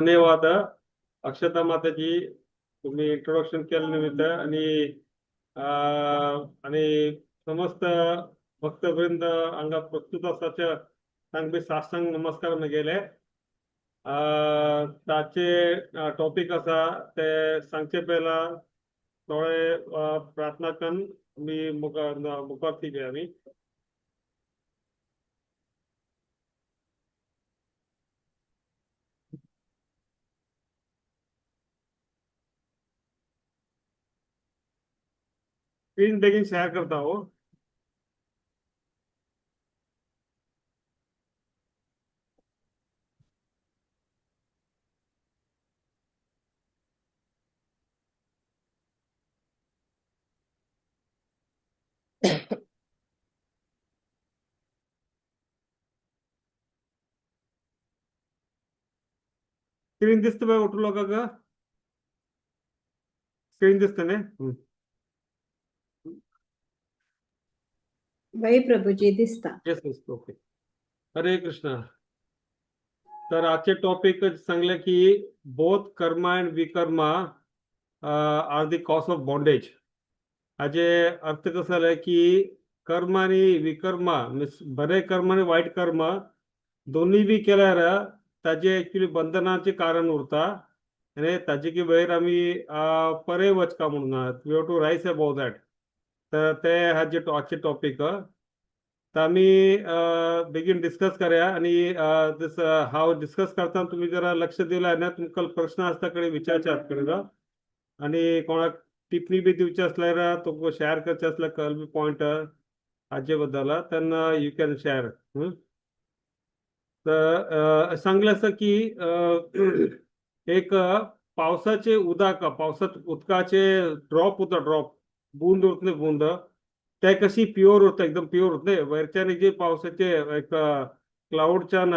धन्यवाद अक्षता माताजी, तुम्ही इंट्रोडक्शन केलं निमित्त आणि आणि समस्त भक्तवृंद अंगा प्रस्तुत असाच्या सांगबी साष्टांग नमस्कार मी गेले. ताचे टॉपिक असा ते सांगचे पहिला थोडे प्रार्थना करून मी मुखार मुखार थी आमी. स्क्रीन बेगीन शेअर करता हो. स्क्रीन दिसते बाय उठलो का ग? स्क्रीन दिसते ने? बाई प्रभूजी दिसता. येस येस, ओके. हरे कृष्ण. तर आजचे टॉपिक सांगले की both karma and vikarma are the cause of bondage. हाजे अर्थ कसो जाले की कर्म आणि विकर्मा मीन्स बरे कर्म आणि वाईट कर्म दोन्ही बी केल्यार ताजे एक्चुअली बंधनाचे कारण उरता आनी ताजे की वयर आमी परे वचका म्हणून we have to rise above that. तर ते हाजे आजचे टॉपिक. तर आम्ही बेगीन डिस्कस करूया आणि दिस हांव डिस्कस करतना तुमी जरा लक्ष दिल्यार ना तुमकां प्रश्न आसता कडेन विचारचे आत कडेन आणि कोणाक टिप्पणी बी दिवची आसल्यार तुमकां शेअर करचे आसल्यार कल बी पॉयंट हाजे बद्दल तेन्ना you can share. तर सांगलें आसा की एक पावसाचे उदक, पावसात उदकाचे ड्रॉप उरता, ड्रॉप बूंद उरता न्ही, बूंद ते कशी प्युअर उरता, एकदम प्युअर उरता न्ही. वयरच्यान जे पावसाचे एक क्लाउडच्यान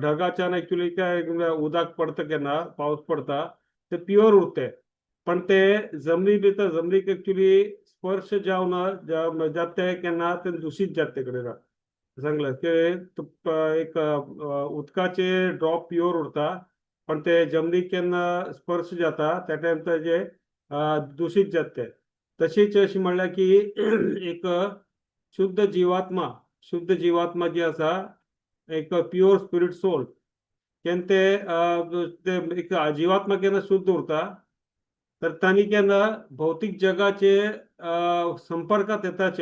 ढगाच्यान एक्चुअली काय उदक पडता केन्ना पावस पडता ते प्युअर उरते, पण ते जमनी भितर जमनीक एक्चुअली स्पर्श जावन जाता ते केन्ना ते दूषित जाता ते कडेन. सांगलें की एक उदकाचे ड्रॉप प्युअर उरता पण ते जमनीक केन्ना स्पर्श जाता त्या टायम ताजे दूषित जाता ते. तशीच अशें म्हणल्यार की एक शुद्ध जीवात्मा, शुद्ध जीवात्मा जी आसा एक प्युअर स्पिरिट सोल केन्ना ते एक जीवात्मा केन्ना शुद्ध उरता तर तांणी केन्ना भौतीक जगाचे संपर्कात येताच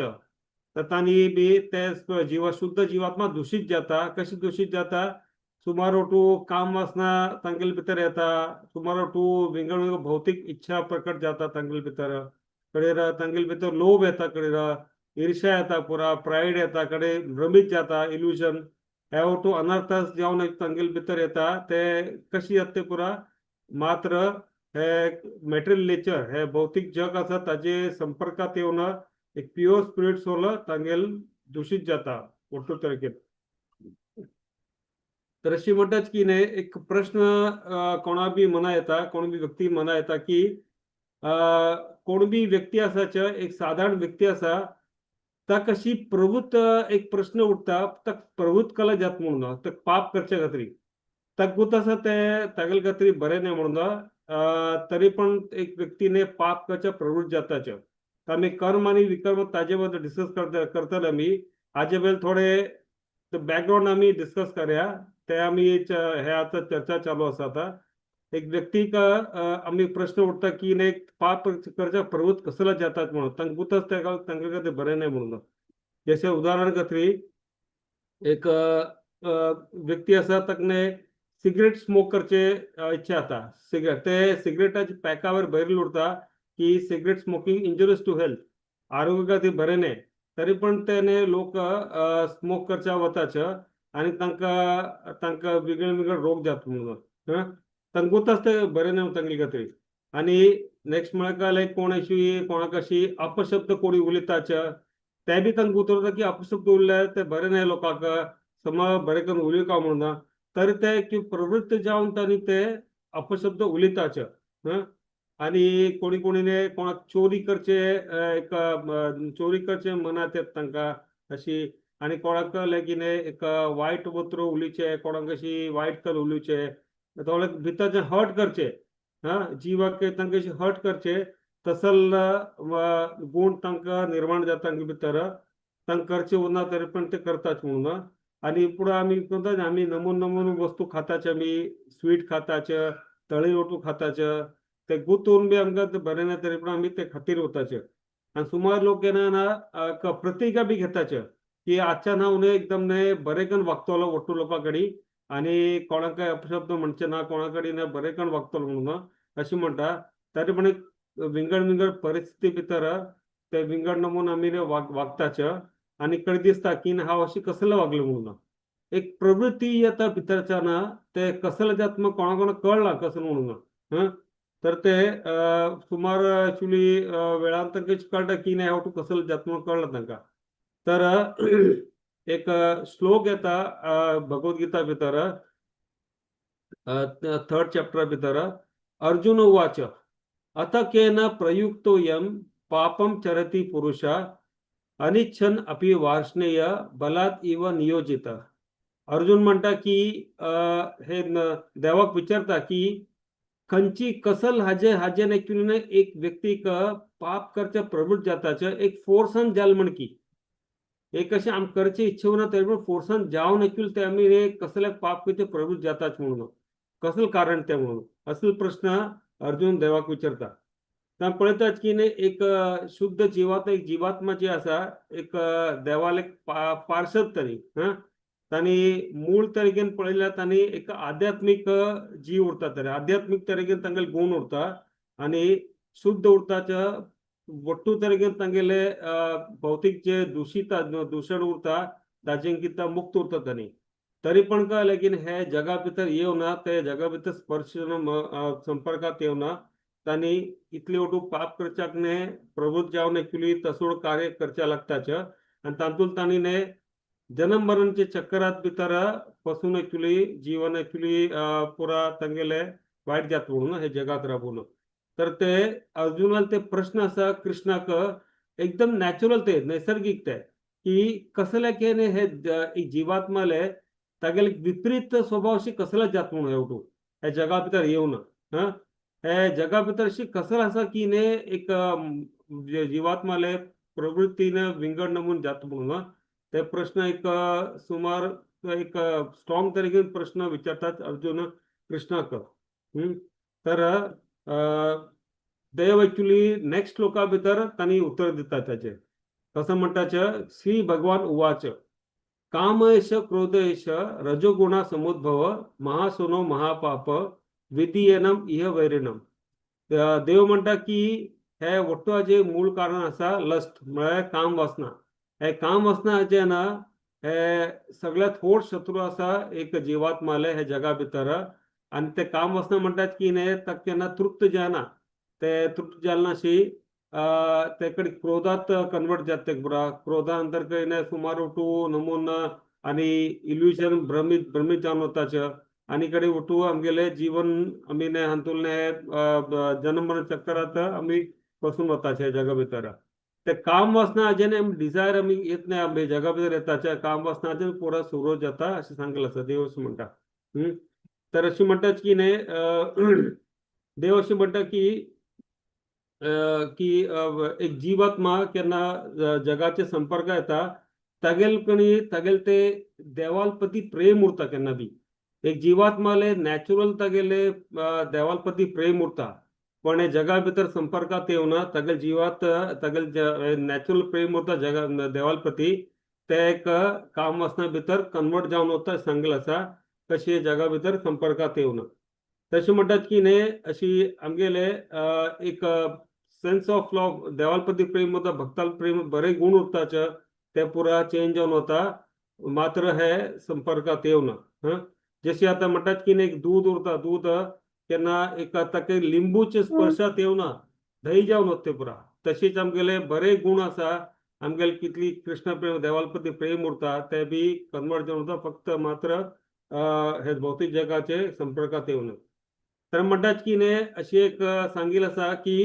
तर तांणी बी ते जीवा शुद्ध जीवात्मा दूषित जाता. कशी दूषित जाता? सुमार टू काम वासना तांगेले भितर येता, सुमार टू विंगड विंगड भौतीक इच्छा प्रकट जाता तांगेले भितर, कडेर तांगेले भितर लोभ येता, कडेर ईर्ष्या येता, पुरा प्रायड येता, कडे भ्रमीत जाता, इल्युजन हे टू अनर्थ जावन तांगेले भितर येता. ते कशी येता ते पुरा मात्र हे मटेरियल नेचर हे भौतीक जग आसा ताजे संपर्कात येवन एक प्युअर स्पिरिट सोल तांगेल दूषित जाता ಒಟ್ಟು तरेन. तर अशी म्हणटाच की न्ही एक प्रश्न कोणा बी मना येता, कोण बी व्यक्ती मना येता की कोण बी व्यक्ती आसाच एक साधारण व्यक्ती आसा ता कशी प्रवृत्त एक प्रश्न उठता ताका प्रवृत्त कला जात म्हणून ताका पाप करचे खातीर ताका गोत आसा ते तागेले खातीर बरें न्हय म्हणून तरी पण एक व्यक्तीने पाप करच्या प्रवृत्त जाताच. तर आमी कर्म आनी विकर्म ताजे बद्दल डिस्कस करतले आमी. हाजे बद्दल थोडे बॅकग्राऊंड आमी डिस्कस करया ते आमी हे आतां चर्चा चालू आसा. आतां एक व्यक्तीक आमी प्रश्न उठता की न्ही पाप करच्या प्रवृत्त कसला जातात म्हणून तांकां गुतच ताका तांकां खातीर बरें न्हय म्हणून. जशें उदाहरण खातीर एक व्यक्ती आसा ताका सिगरेट स्मोक करचे इच्छा जाता. सिगरेट ते सिगरेटाच्या पॅकावर बरयल्लें उरता की cigarette smoking injurious to health, आरोग्य खातीर बरें न्हय, तरी पण ते लोक स्मोक करच्या वताच आनी तांकां तांकां वेगळे वेगळे रोग जाता म्हणून तांकां गुताच ते बरें न्हय तांगेले खातीर. आनी नेक्स्ट म्हळ्यार लायक कोण अशी कोणाक अशी अपशब्द कोणी उलयताच ते बी तांकां उतरता की अपशब्द उरल्यार ते बरें न्हय लोकांक, समज बरें करून उलयता म्हणून तरी ते की प्रवृत्त जावन तांणी ते अपशब्द उलयताच. आनी कोणी कोणी कोणाक चोरी करचे एक चोरी करचे मनात येता तांकां अशी आनी कोणाक लायक कितें एक वायट उतर उलोवचें, कोणाक अशी वायट कल उलोवचें. थोडे भितर जे हर्ट करचे, हा जिवाक तांकां हर्ट करचे तसल गुण तांकां निर्माण जाता तांचे भितर. तांकां करचे उरना तरी पण ते करतात म्हणून. आणि पुढं आम्ही म्हणतात आम्ही नमून नमून वस्तू खाताचे, आमी स्वीट खाताचे, तळी वस्तू खाताचे, ते गुंतून बी आमकां ते बरें ना तरी पण आमी ते खातीर वताचे. आणि सुमार लोक येना ना प्रतिज्ञा बी घेताचे की आजच्या ना उणे एकदम ने बरें करून वागतलो वट्टू लोकां कडेन आणि कोणाक काय अपशब्द म्हणचे ना, कोणा कडेन बरें करून वागतलो म्हणून अशें म्हणटा. तरी पण एक विंगड विंगड परिस्थिती भितर ते विंगड नमून आमी वागताचे आणि कडे दिसता की हांव अशें कसले वागलो म्हणून. एक प्रवृत्ती येता भितरच्या ना ते कसले जात मग कोणा कोणाक कळना कसं म्हणून. हं तर ते सुमार एक्चुली वेळान तांकां कळटा की नाही हांव तूं कसले जात म्हणून कळना तांकां. तर एक श्लोक येता भगवद्गीता भितर, थर्ड चॅप्टर भितर, अर्जुन उवाच अथ केन प्रयुक्तोयम पापम चरति पुरुष अनिच्छन अपि वार्ष्णेय बलात् इव नियोजित. अर्जुन म्हणटा की हे देवाक विचारता की खंयची कसल हाजे हाजे एक्चुअली एक व्यक्तीक पाप करचे प्रवृत्त जाताचे एक फोर्सान जाल म्हण की एक अशें आम करचे इच्छा ना तरी पण फोर्सान जावन एक्चुअली ते आमी कसले पाप करचे प्रवृत्त जाताच म्हणून, कसलं कारण ते म्हणून असं प्रश्न अर्जुन देवाक विचारता. तर पळयतात की एक शुद्ध जिवात एक जीवात्मा जी आसा एक देवाले पार्षद तरी, हं तांणी मूळ तरेकेन पळयल्यार तांणी एक आध्यात्मीक जीव उरता, तरी आध्यात्मीक तरेकेन तांगेले गुण उरता आणि शुद्ध उरताच्या वट्टू तरेकेन तांगेले भौतीक जे दूषित दूषण उरता ताचे कितें मुक्त उरता तांणी. तरी पण काय लेकीन हे जगा भितर येवना, ते जगा भितर स्पर्श संपर्कात येवना तांणी इतले वटू पाप करच्याक ने प्रवृत्त जावन एक्चुअली तसोड कार्य करच्या लागताच आणि तातूंत तांणी ने जन्म मरणचे चक्रात भितर पसून एक्चुअली जीवन एक्चुअली पुरा तांगेले वायट जाता म्हणून हे जगात राबून. तर ते अर्जुनाला ते प्रश्न आसा कृष्णाक एकदम नॅचरल ते नैसर्गिक ते की कसले केने हे एक जीवात्माले तागेले विपरीत स्वभावशी कसले जात म्हणून हेवटू हे जगा भितर येवन, हं हे जगा भितर अशी कसर आसा की ने एक जीवात्माले प्रवृत्तीने विंगड नमून जात म्हणून ते प्रश्न एक सुमार एक स्ट्रॉंग तरेके प्रश्न विचारतात अर्जुन कृष्णाक. तर देव एक्चुअली नेक्स्ट श्लोका भितर तांणी उत्तर दिता ताचे कसं म्हणटाचे, श्री भगवान उवाच काम एष क्रोध एष रजोगुणा समुद्भव महासुनो महापाप विधियनम इह वैरिणम. देव म्हणटा की हे वट्टू जे मूळ कारण आसा लस्ट म्हळ्यार काम वासना. हे काम वासना जे ना हे सगळ्यात व्हड शत्रू आसा एक जिवात्माले हे जगा भितर. आनी ते काम वासना म्हणटात की न्ही ताका केन्ना तृप्त जायना, ते तृप्त जालें ना ते कडेन क्रोधात कन्वर्ट जाता ते पुरा. क्रोधा नंतर काही ना सुमार उठू नमून आणि इल्युजन भ्रमित भ्रमित जावन वताचे आनी कडेन उठू आमगेले जीवन आमी न्ही हातूंतले जन्म मरण चक्रात आमी फसून वताचे जगा भितर. ते काम वासना हाजेन आमी डिजायर आमी येत नाही आमी जगा भितर येताचे काम वासना हाजेन पुरा सुरू जाता अशें सांगलें आसा देव अशें म्हणटा. तर अशें म्हणटात की न्ही देव अशें म्हणटा की की एक जीवात्मा केन्ना जगाचे संपर्क येता तागेल कणी तागेल ते देवाल प्रती प्रेम उरता. केन्ना बी एक जीवात्माले नॅचरल तागेले देवाल प्रती प्रेम उरता, पण हे जगा भितर संपर्कात येवना तागेल जिवात तागेल नॅचरल प्रेम उरता जगा देवाल प्रती ते एक काम वासना भितर कन्वर्ट जावन वता सांगलें आसा कशें जगा भितर संपर्कात येवना. तशें म्हणटात की न्ही अशी आमगेले एक सेन्स ऑफ लव देवाल प्रती प्रेम उरता, भक्ताल प्रेम बरे गुण उरताचे ते पुरा चेंज जावन वता मात्र हे संपर्कात येवना. हं जशी आतां म्हणटात की न्ही एक दूद उरता, दूद केन्ना एक ताका लिंबूचे स्पर्शात येवना दही जावन वता ते पुरा. तशीच आमगेले बरे गुण आसा आमगेले कितली कृष्ण प्रेम देवाल प्रती प्रेम उरता ते बी कन्वर्ट जावन वता फक्त मात्र हे भौतीक जगाचे संपर्कात येवना. तर म्हणटात की न्ही अशी एक सांगील आसा की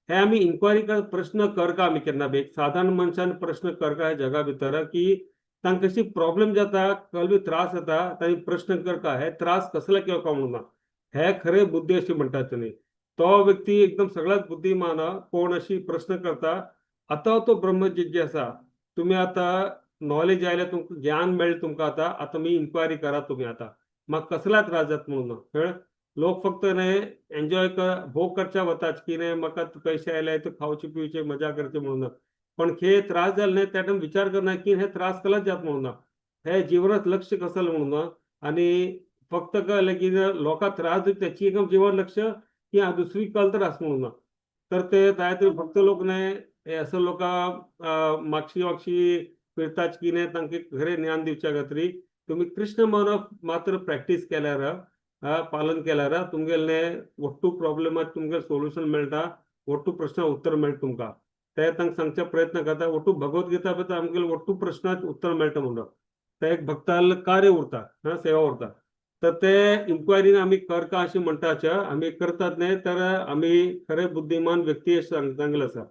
हे आमी इन्क्वायरी कर प्रश्न करका आमी केन्ना बी एक साधारण मनशान प्रश्न करका ह्या जगा भितर की तांकां कशी प्रॉब्लेम जाता, कसलो बी त्रास जाता तांणी प्रश्न करका हे त्रास कसले केलो काय म्हणून. हे खरे बुद्धी अशी म्हणटात न्ही. तो व्यक्ती एकदम सगळ्यात बुद्धिमान कोण अशी प्रश्न करता, आतां तो ब्रह्मजिज्ञासा. तुमी आतां नॉलेज आयलें, तुमकां ज्ञान मेळ्ळें तुमकां, आतां आतां तुमी इन्क्वायरी करा तुमी आतां म्हाका कसला त्रास जाता म्हणून. कळ्ळें? लोक फक्त न्ही एन्जॉय कर भोग करच्या वतात की न्ही म्हाका पयशे आयले तर खावचे पिवचे मजा करचे म्हणून. पण हे त्रास जाले न्ही त्या टायम विचार करना की हे त्रास कला जात म्हणून, हे जीवनात लक्ष कसलं म्हणून. आणि फक्त कळलं की लोकां त्रास दिता त्याची एकदम जीवन लक्ष की हा दुसरी कल त्रास म्हणून. तर ते काय फक्त लोक न्ही हे असं लोक मागशी मागशी फिरतात की न्ही तांकां खरें ज्ञान दिवच्या खातीर तुमी कृष्ण म्हणप मात्र प्रॅक्टीस केल्यार, पालन केल्यार तुमगेले ಒಟ್ಟು प्रॉब्लेमाक तुमगे सोल्युशन मेळटा, ಒಟ್ಟು प्रश्न उत्तर मेळटा तुमकां. ते तांकां सांगचे प्रयत्न करता. ಒಟ್ಟು भगवद्गीता भितर आमगेले ಒಟ್ಟು प्रश्नाक उत्तर मेळटा म्हणून ते एक भक्ताल कार्य उरता, हा सेवा उरता. तर ते इन्क्वायरीन आमी करका अशें म्हणटाचे आमी करतात न्ही तर आमी खरे बुद्धिमान व्यक्ती अशें सांगलें आसा.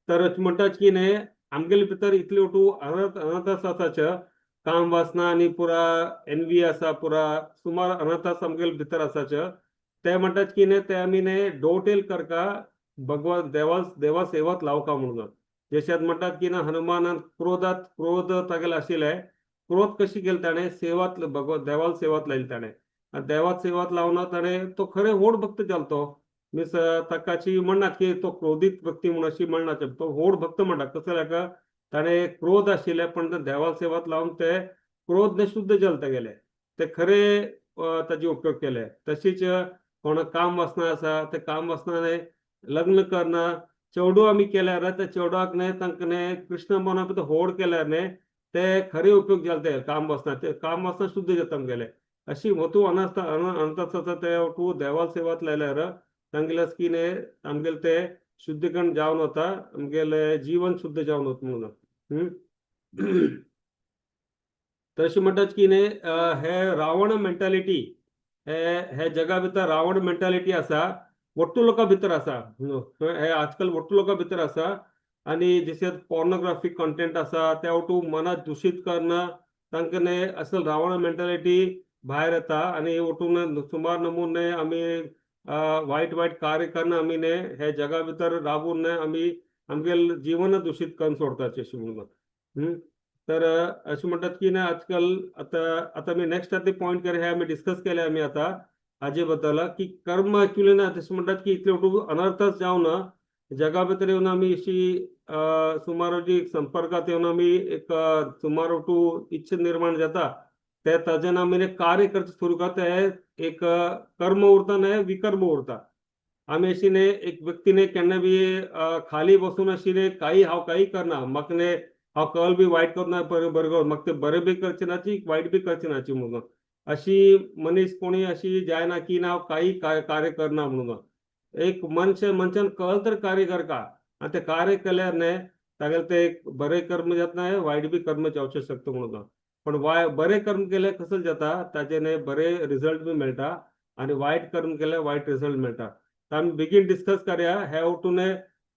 तर अशें म्हणटात की न्ही आमगेले भितर इतले ಒಟ್ಟು अनर्थास आसाचे, काम वासना आनी पुरा एनवी आसा, पुरा सुमार अनर्थास आमगेले भितर आसाचे. ते म्हणटात की न्ही ते आमी न्ही डोटेल करका भगवान देवा देवा सेवात लावका म्हणून. जशें म्हणटात की ना हनुमानान क्रोधात क्रोध तागेले आशिल्ले, क्रोध कशी केली ताणें सेवात भगवत देवाल सेवात लायली ताणें. आनी देवाक सेवात लावन ताणें तो खरें व्हड भक्त जालो. तो मिन्स ताकाची म्हणनात की तो क्रोधीत व्यक्ती म्हणून अशी म्हणनात, तो व्हड भक्त म्हणटा. कसो जाका ताणें क्रोध आशिल्ले पण देवाल सेवात लावन ते क्रोध ने शुद्ध जाले तागेले, ते खरे ताजे उपयोग केले. तशीच कोणाक काम वासना आसा ते काम वासना न्ही लग्न करना चेडू आमी केल्यार त्या चेडवाक न्ही तांकां न्ही कृष्ण म्हणप होड केल्यार न्ही ते खरे उपयोग जाले ते काम वासना, ते काम वासना शुद्ध जाता आमगेले. अशी वतू अनर्थ अनर्थाचो ते तूं देवाल सेवात लायल्यार तांगेले की न्ही आमगेले ते शुद्धीकरण जावन वता, आमगेले जीवन शुद्ध जावन वता म्हणून. तशें म्हणटात की न्ही हे रावण मेंटालिटी हे हे जगा भितर रावण मेंटालिटी आसा, ಒಟ್ಟು लोकां भितर आसा. हे आजकाल ಒಟ್ಟು लोकां भितर आसा. आनी जशें पॉर्नोग्राफीक कंटेंट आसा त्या वटू मनात दुशीत करणं तांकां न्ही असल रावण मेंटालिटी भायर येता. आनी वटून सुमार नमुने आमी वायट वायट कार्य करून आमी न्ही हे जगा भितर राबून न्ही आमी आमगेले जीवन दुशीत करून सोडतात अशें म्हणून. तर अशें म्हणटात की न्ही आजकाल आतां आतां आमी नेक्स्ट आतां पॉयंट कर हे आमी डिस्कस केले आमी आतां हाजे बद्दल की कर्म एक्चुअली ना तशें म्हणटात की इतले वटू अनर्थच जावन जगा भितर येवन आमी अशी सुमार जी संपर्कात येवन आमी एक सुमार वटू इच्छा निर्माण जाता ते ताजेन आमी कार्य करचें सुरू करता. हे एक कर्म उरता न्ही विकर्म उरता. आमी अशी न्ही एक व्यक्ती न्ही केन्ना बी खाली बसून अशी न्ही काही हांव काही करना, म्हाका न्ही हांव कल बी वायट करना बरें बरें म्हाका तें बरें बी करचें नाची वायट बी करचें नाची म्हणून अशी मनीस कोणी अशी जायना की ना हांव काही कार्य करना म्हणून. एक मनशान मनशान कल तर कार्य करका आनी तें कार्य केल्यार न्ही तागेलें तें एक बरें कर्म जाता वायट बी कर्म जावचें शकता म्हणून. पण वाय बरें कर्म केल्यार कसं जाता ताजे न्ही बरे रिजल्ट बी मेळटा आनी वायट कर्म केल्यार वायट रिजल्ट मेळटा. तर आमी बेगीन डिस्कस करया. हे वटून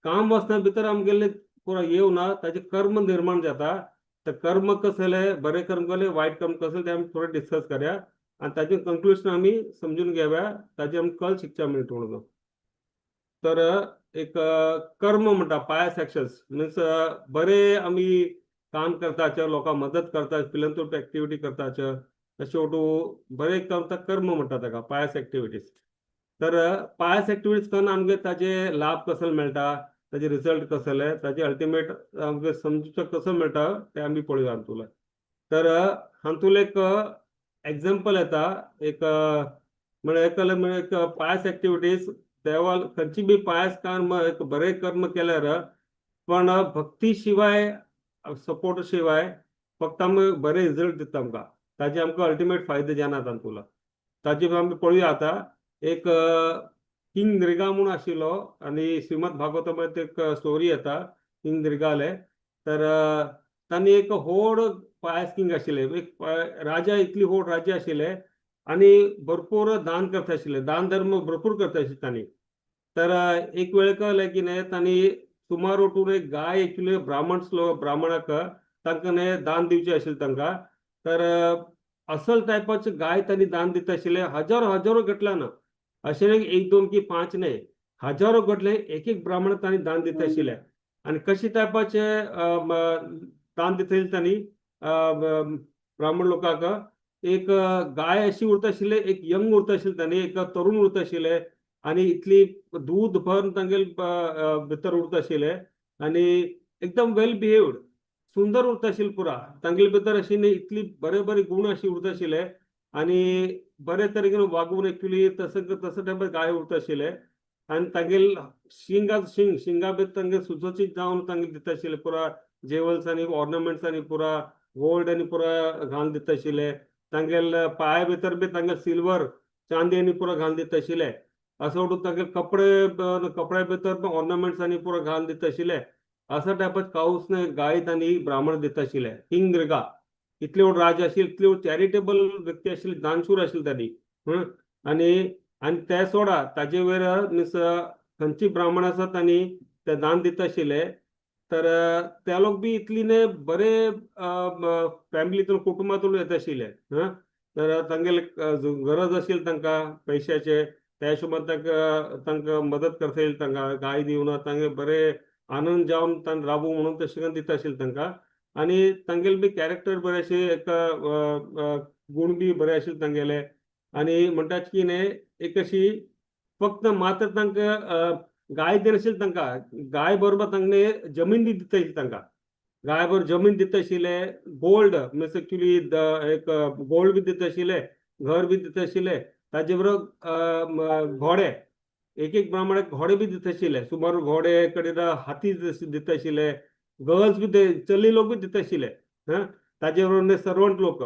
काम वासना भितर आमगेले पुरो येवना ताजे कर्म निर्माण जाता. तर कर्म कसले बरें कर्म केले वायट कर्म कसले ते आमी थोडें डिस्कस करया आनी ताजें कंक्लुजन आमी समजून घेवया, ताजें आमकां कल शिकच्या मेळटा म्हणून. तर एक कर्म म्हणटा पायस एक्शन्स मिन्स बरे आमी काम करताचे, लोकांक मदत करता, फिलंथ्रोपी एक्टिविटी करताचे, अशें वटू बरें करता कर्म म्हणटा ताका पायस एक्टिविटीज. तर पायस एक्टिविटीज करून आमगे ताजे लाभ कसो मेळटा, ताजे रिजल्ट कसले, ताजे अल्टिमेट आमकां समजुचो कसो मेळटा तें आमी पळोवया हातूंतल्यान. तर हातूंत एक एग्जाम्पल येता एक म्हळ्यार एक एक पायस एक्टिविटीज देवाल खंयची बी पायस कर्म एक बरें कर्म केल्यार पण भक्ती शिवाय सपोर्ट शिवाय फक्त आमी बरे रिजल्ट दिता आमकां, ताजे आमकां अल्टिमेट फायदे जायना तातूंतलो. ताजे आमी पळोवया आतां. एक किंग नृगा म्हूण आशिल्लो आनी श्रीमद भागवतामध्ये एक स्टोरी येता किंग नृगाले. तर तांणी एक व्हड पायस किंग आशिल्ले, एक राजा, इतली व्हड राज्य आशिल्ले आनी भरपूर दान करता आशिल्ले, दान धर्म भरपूर करता आशिल्ले तांणी. तर एक वेळ कळलें की न्ही तांणी सुमार उठून एक गाय एक्चुअली ब्राह्मण ब्राह्मणाक तांकां न्ही दान दिवचें आशिल्लें तांकां. तर असल टायपाचे गाय तांणी दान दिता आशिल्ले, हजारो हजारो गटल्या ना, अशें न्ही एक दोन की पांच न्ही, हजारो गटले एक एक ब्राह्मण तांणी दान दिता आशिल्ले. आनी कशे टायपाचे दान दिता आशिल्ले तांणी ब्राह्मण लोकांक, एक गाय अशी उरता आशिल्ले, एक यंग उरता आशिल्ले तांणी, एक तरुण उरता आशिल्ले आनी इतली दूद भरून तांगेले भितर उरता आशिल्ले आनी एकदम वेल बिहेव्ड सुंदर उरता आशिल्ले पुरा. तांगेले भितर अशी न्ही इतली बरे बरे गुण अशी उरता आशिल्ले आनी बरे तरेन वागून एक्चुली तसं तसं टायपार गाय उरता आशिल्ले. आनी तांगेले शिंगा शिंग शिंगा भितर तांगे सुसज्जित जावन तांगे दिता आशिल्ले पुरा जेवल्स आनी ऑर्नामेंट्स आनी पुरा गोल्ड आनी पुरा घालून दिता आशिल्ले. तांगेले पांय भितर बी तांगे सिल्वर चांदी आनी पुरा घालून दिता आशिल्ले. असं म्हणून तांगे कपडे कपड्या भितर ऑर्नामेंट्स आनी पुरा घालून दिता आशिल्ले. असं टायपाचे काऊस गाय तांणी ब्राह्मण दिता आशिल्ले. किंग दीर्घा इतले व्हड राजा आशिल्ले, इतले चॅरिटेबल व्यक्ती आशिल्ले, दानशूर आशिल्ले तांणी. आनी आनी ते सोडा ताजे वयर मिन्स खंयची ब्राह्मण आसा तांणी ते दान दिता आशिल्ले, तर ते लोक बी इतली न्ही बरे फॅमिलीतून कुटुंबातून येता आशिल्ले. तर तांगेले गरज आशिल्ली तांकां पयशाचे, त्या हिशोबान तांकां तांकां मदत करता येईल, तांकां गाय दिवन तांगे बरे आनंद जावन तांकां राबू म्हणून तशें करून दिता आशिल्ले तांकां. आनी तांगेले बी कॅरेक्टर बरें अशें एक गूण बी बरे आशिल्ले तांगेले. आनी म्हणटात की न्ही एक अशी फक्त मात्र तांकां गाय दिनाशिल्ले तांकां, गाय बरोबर तांणे जमीन बी दिता आशिल्ली तांकां, गाय बरोबर जमीन दिता आशिल्ले, गोल्ड मिन्स एक्चुली एक गोल्ड बी दिता आशिल्ले, घर बी दिता आशिल्ले, ताजे बरोबर घोडे, एक एक ब्राह्मणाक घोडे बी दिता आशिल्ले, सुमार घोडे कडेन हाती दिता आशिल्ले, गर्ल्स बी चली लोक बी दिता आशिल्ले. ताजे बरोबर सर्वंट लोक,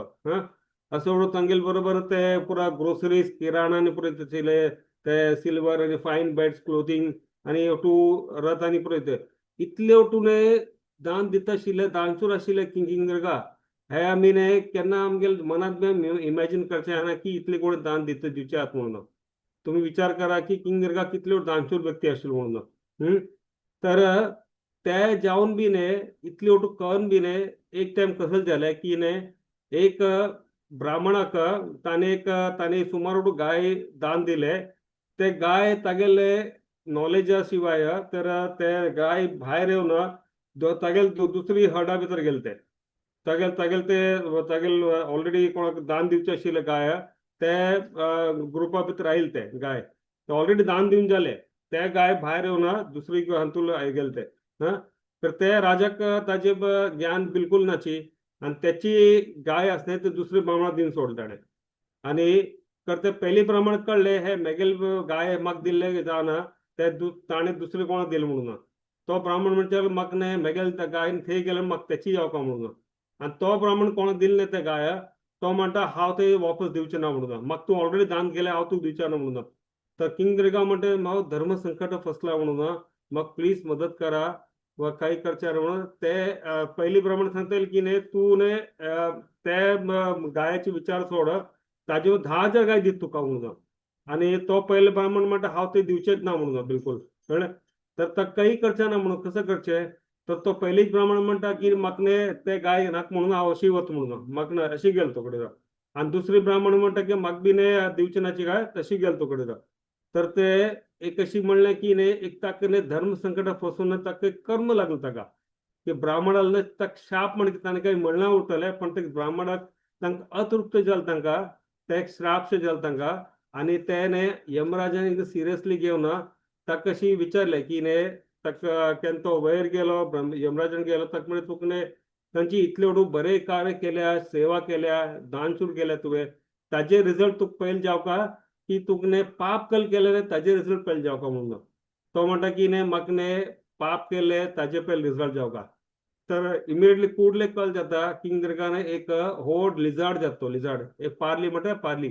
असं म्हणून तांगेले बरोबर ते पुरा ग्रोसरीज किराणा आनी पुरो दिता आशिल्ले, ते सिल्वर आनी फायन बेड्स क्लोथींग आनी टू रथ आनी पुरो इतले टूने दान दिता आशिल्ले, दानशूर आशिल्ले किंग दीर्घा. हे आमी न्ही केन्ना आमगेले मनांत बी इमॅजीन करचें ना की इतले कोण दान दिता दिवचे आहात म्हणून. तुम्ही विचार करा की किंग दीर्घा कितल्यो दानशूर व्यक्ती आशिल्लो म्हणून. तर ते जावन बी न्ही इतले ओटू करून बी न्ही एक टायम कसं जालें की न्ही एक ब्राह्मणाक ताणें एक ताणें सुमार ओटू गाय दान दिले, ते गाय तागेले नॉलेजा शिवाय तर ते गाय भायर येवन तागेले दुसरी हर्डा भितर गेले, ते तागेले तागेले ते तागेले ऑलरेडी कोणाक दान दिवचे आशिल्ले गाय ते ग्रुपा भितर आयले, ते गाय ते ऑलरेडी दान दिवन जाले, ते गाय भायर येवन दुसरी हातूंत गेले ते. तर ते राजाक ताजे ज्ञान बिलकुल नाची आनी त्याची गाय आसले ते दुसरे ब्राह्मणाक दिवन सोडले ताणें. आनी तर ते पयली ब्राह्मण कळ्ळे हे मेगेल गाय म्हाका दिल्ले जावना ते ताणें दुसरे कोणाक दिले म्हणून. तो ब्राह्मण म्हणटा म्हाका न्ही मेगेल गायन थंय गेले म्हाका त्याची जावका म्हणून. आनी तो ब्राह्मण कोणाक दिल्ले ते गाय तो म्हणटा हांव ते वापस दिवचें ना म्हणून, म्हाका तूं ऑलरेडी दान केलें हांव तुका दिवचें ना म्हणून. तर किंग दीर्घा म्हणटा हांव धर्म संकट फसला म्हणून, म्हाका प्लीज मदत करा वा काही करचे म्हणून. ते पयली ब्राह्मण सांगता की न्ही तूं न्ही ते गायाचे विचार सोड, ताजे 10,000 गाय दित तुका म्हणून. आनी तो पयले ब्राह्मण म्हणटा हांव ते दिवचेच ना म्हणून बिलकुल, कळ्ळें. तर ताका काही करचें ना म्हणून कसं करचें, तर तो पयलीच ब्राह्मण म्हणटा की म्हाका न्ही ते गाय नाका म्हणून हांव अशी वता म्हणून, म्हाका ना अशी गेलो तो कडेन. आनी दुसरी ब्राह्मण म्हणटा की म्हाका बी न्ही दिवचे नाची गाय, तशी गेलो तो कडेन. तर ते एक अशी म्हणलें की न्ही एक ताका न्ही धर्म संकटात फसून ताका एक कर्म लागलो ताका की ब्राह्मणाला ताका शाप म्हण ताणें काही म्हणलां उरतलें, पण ते ब्राह्मणाक तांकां अतृप्त जालें तांकां, ते एक श्रापशें जालें तांकां. आनी ते न्ही यमराजान एकदम सिरियसली घेवन ताका अशी विचारलें की न्ही ताका केन्ना तो वयर गेलो यमराजान गेलो, ताका म्हणलें तुका न्ही तांची इतले व्हडू बरे कार्य केल्या, सेवा केल्या, दानशूर केल्या तुवें, ताजे रिजल्ट तुका पयले जावका की तुका न्ही पाप कल केलें ताजे रिजल्ट पयले जावका म्हणून. तो म्हणटा की न्ही म्हाका न्ही पाप केले ताजे पयले रिजल्ट जावका. तर इमिडिएटली कुडले कल जाता किंग दीर्घान एक व्हड लिजार्ड जाता, तो लिजार्ड एक पार्ली म्हणटा पार्ली,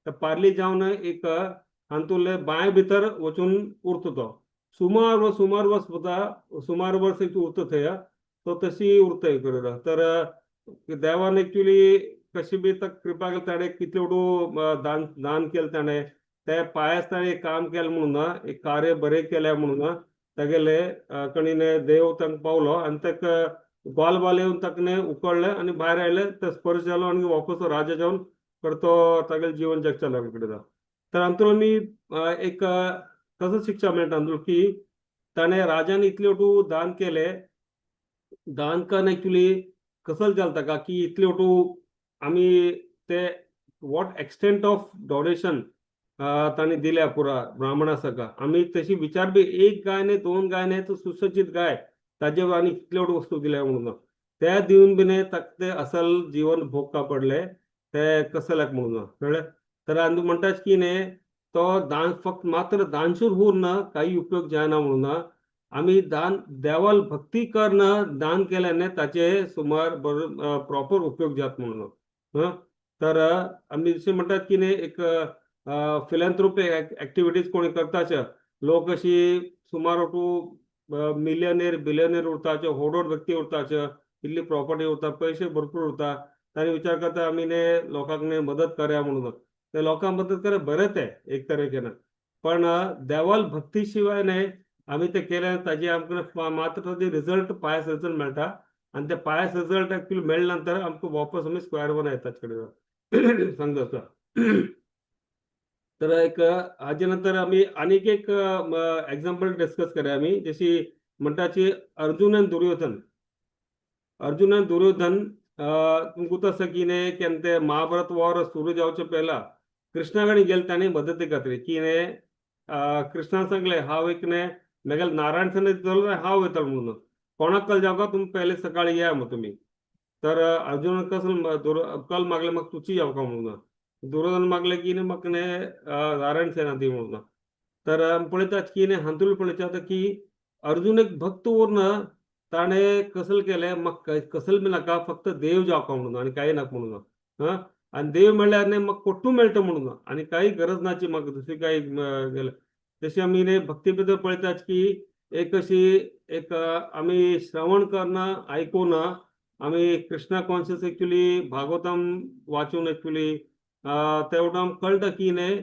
तर पार्ली जावन एक हातूंतले बांय भितर वचून उरता तो सुमार वर्स, सुमार वर्स उरता, सुमार वर्स एक उरता थंय तो तशी उरता करून. तर देवान एक्चुली कशी बी ताका कृपा केली, ताणें कितले व्हडू दान दान केलें ताणें, ते पांयस ताणें एक काम केलें म्हणून, एक कार्य बरें केलें म्हणून तागेले कणीने देव तांकां पावलो आनी ताका ग्वाल बाल येवन ताकने उकळले आणि भायर आयले, ते स्पर्श जालो आणि वापस तो राजा जावन करतो तागेले जीवन जगचा लागलो कडे. तर अंतुल आमी एक कसं शिक्षा मेळटा अंतुल की ताणें राजान इतले ओटू दान केले. दान करून एक्चुली कसं जालें ताका की इतले ओटू आमी ते what extent of donation तांणी दिल्या पुरा ब्राह्मणा सका. आमी तशी विचार बी एक गाय न्ही, दोन गाय न्ही, तर सुसज्जित गाय ताजे आनी कितले वस्तू दिल्या म्हणून त्या दिवन बी न्ही ताका ते असल जीवन भोगका पडले ते कसल्याक म्हणून कळ्ळें. तर आनी म्हणटाच की न्ही तो दान फक्त मात्र दानशूर होऊन ना काही उपयोग जायना म्हणून आमी दान देवाल भक्ती करून दान केल्याने ताचे सुमार बरो प्रॉपर उपयोग जात म्हणून. हं, तर आमी जशें म्हणटात की न्ही एक फिलॅन्थ्रोपी एक्टिविटीज कोणी करताच लोक अशी सुमार टू मिलियनेर बिलियनेर उरताचे, व्हड व्हड व्यक्ती उरताचे, इतली प्रॉपर्टी उरता, पयशे भरपूर उरता, ताणी विचार करता आमी न्ही लोकांक न्ही मदत करया म्हणून. ते लोकांक मदत करप बरें तें एक तरेन, पण देवाल भक्ती शिवाय न्ही आमी ते केले ताजे आमकां मात्र ताजे रिजल्ट पायस रिजल्ट मेळटा आनी ते पायस रिजल्ट एक्चुअली मेळ्ळे नंतर आमकां वापस आमी स्क्वेअर वन येतात कडेन सांगता आसता. तर एक हाजे नंतर आमी आनीक एक एग्जाम्पल डिस्कस करया आमी, जशी म्हणटाची अर्जुन आनी दुर्योधन. अर्जुन आनी दुर्योधन तुमकां आसा की न्ही केन्ना ते महाभारत वॉर सुरू जावचे पयला कृष्णा कडेन गेले ताणी मदती खातीर की न्ही कृष्णान सांगलें हांव एक न्ही मेगेले नारायण सेना दितलो हांव वयतलो म्हणून, कोणाक कल जावका तुमी पयले सकाळी या मग तुमी. तर अर्जुन कसं कल मागले म्हाका तुची जावका म्हणून, दुर्योधन मागले की न्ही म्हाका न्ही नारायण सेना दी म्हणून. तर आमी पळयतात की न्ही हातूंत पळयतात की अर्जुन एक भक्त उरन ताणें कसल केलें म्हाका कसल बी नाका फक्त देव जावका म्हणून आनी कांय नाका म्हणून. हां, आनी देव म्हणल्यार न्ही म्हाका कोट्टू मेळटा म्हणून आनी काही गरज नाची म्हाका दुसरी काही गेलें. तशें आमी न्ही भक्ती भितर पळयतात की एक अशी एक आमी श्रवण करना आयकून आमी कृष्णा कॉन्शियस एक्चुली भागवतम वाचून एक्चुली ते वटेन आमकां कळटा की न्ही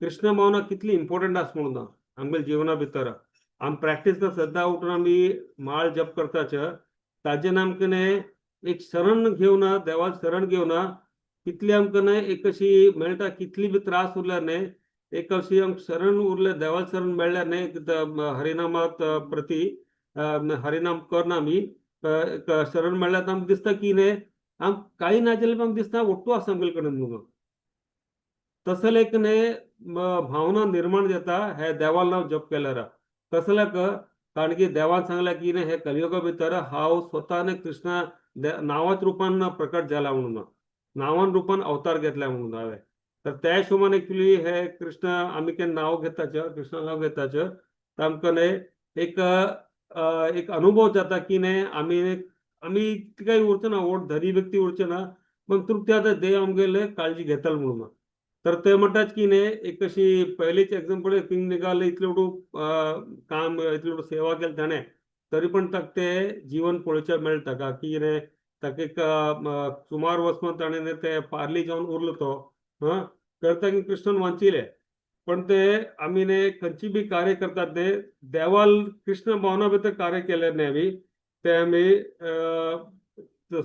कृष्ण भावना कितली इम्पॉर्टंट आसा म्हणून आमगेल्या जिवना भितर. आमी प्रॅक्टीस कर सद्दां उठून आमी माळ जप करताच ताजेन आमकां न्ही एक शरण घेवन देवाक शरण घेवन कितली आमकां न्ही एक अशी मेळटा कितली बी त्रास उरल्यार न्ही एक अशी आमकां शरण उरले देवाक शरण मेळ्ळ्यार न्ही हरिनामात प्रती हरिनाम करना आमी एक शरण मेळ्ळ्यार आमकां दिसता की न्ही आमकां कांय ना जाल्यार आमकां दिसता ओट्टू आसा आमगेले कडेन म्हणून. तसले एक न्ही भावना निर्माण जाता हे देवाल नांव जप केल्यार. कसल्याक कारण की देवान सांगलें की न्ही हे कलियुगा भितर हांव स्वता न्ही कृष्णा नांवाच रुपान प्रकट जाला म्हणून, नांवान रुपान अवतार घेतला म्हणून हांवें. तर त्या हिशोबान एक्चुली हे कृष्ण आमी केन्ना नांव घेताच कृष्ण नांव घेताच तर आमकां न्ही एक एक अनुभव जाता की न्ही आमी आमी काही उरचो ना व्हड धनी व्यक्ती उरचे ना पण तृप्ती आतां देव आमगेले काळजी घेतलो म्हणून. तर ते म्हणटात की न्ही एक अशी पयलीच एग्जाम्पल किंग निघाले इतले मोठो काम इतले मोठो सेवा केली ताणें तरी पण ताका ते जीवन पळोवचें मेळटा ताका की न्ही ताका एक सुमार वर्सां ताणें न्ही ते पार्ली जावन उरलो तो. हां, करता की कृष्णन वांचिले पण ते आमी न्ही खंयची बी कार्य करतात ते देवाल कृष्ण भावना भितर कार्य केले न्ही आमी ते आमी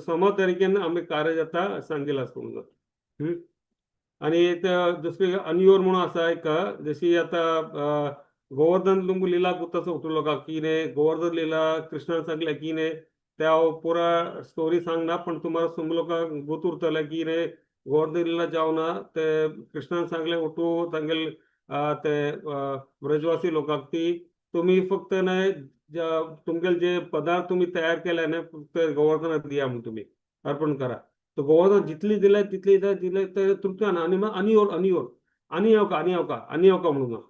सम तरेकेन आमी कार्य जाता सांगेल आसा म्हणून. आनी दुसरी अनियोर म्हणून आसा एक जशी आतां गोवर्धन तुमकां लिला गुताचो उठलो का की न्ही गोवर्धन लिला कृष्णान सांगलें की न्ही ते हांव पुरा स्टोरी सांगना पण तुम्हाला समजलो का गुत उरतलें की न्ही गोवर्धन लिला जावना ते कृष्णान सांगलें ओटू तांगेले ते ब्रजवासी लोकांक ती तुमी फक्त न्हय तुमगेले जे पदार्थ तुमी तयार केले न्ही फक्त गोवर्धनाक दिया म्हणून तुमी अर्पण करा. तर गोवर्धन जितली दिले तितली दिले ते तृप्ती आनी मग आनी और आनी और आनी येवका आनी येवका आनी येवका म्हणून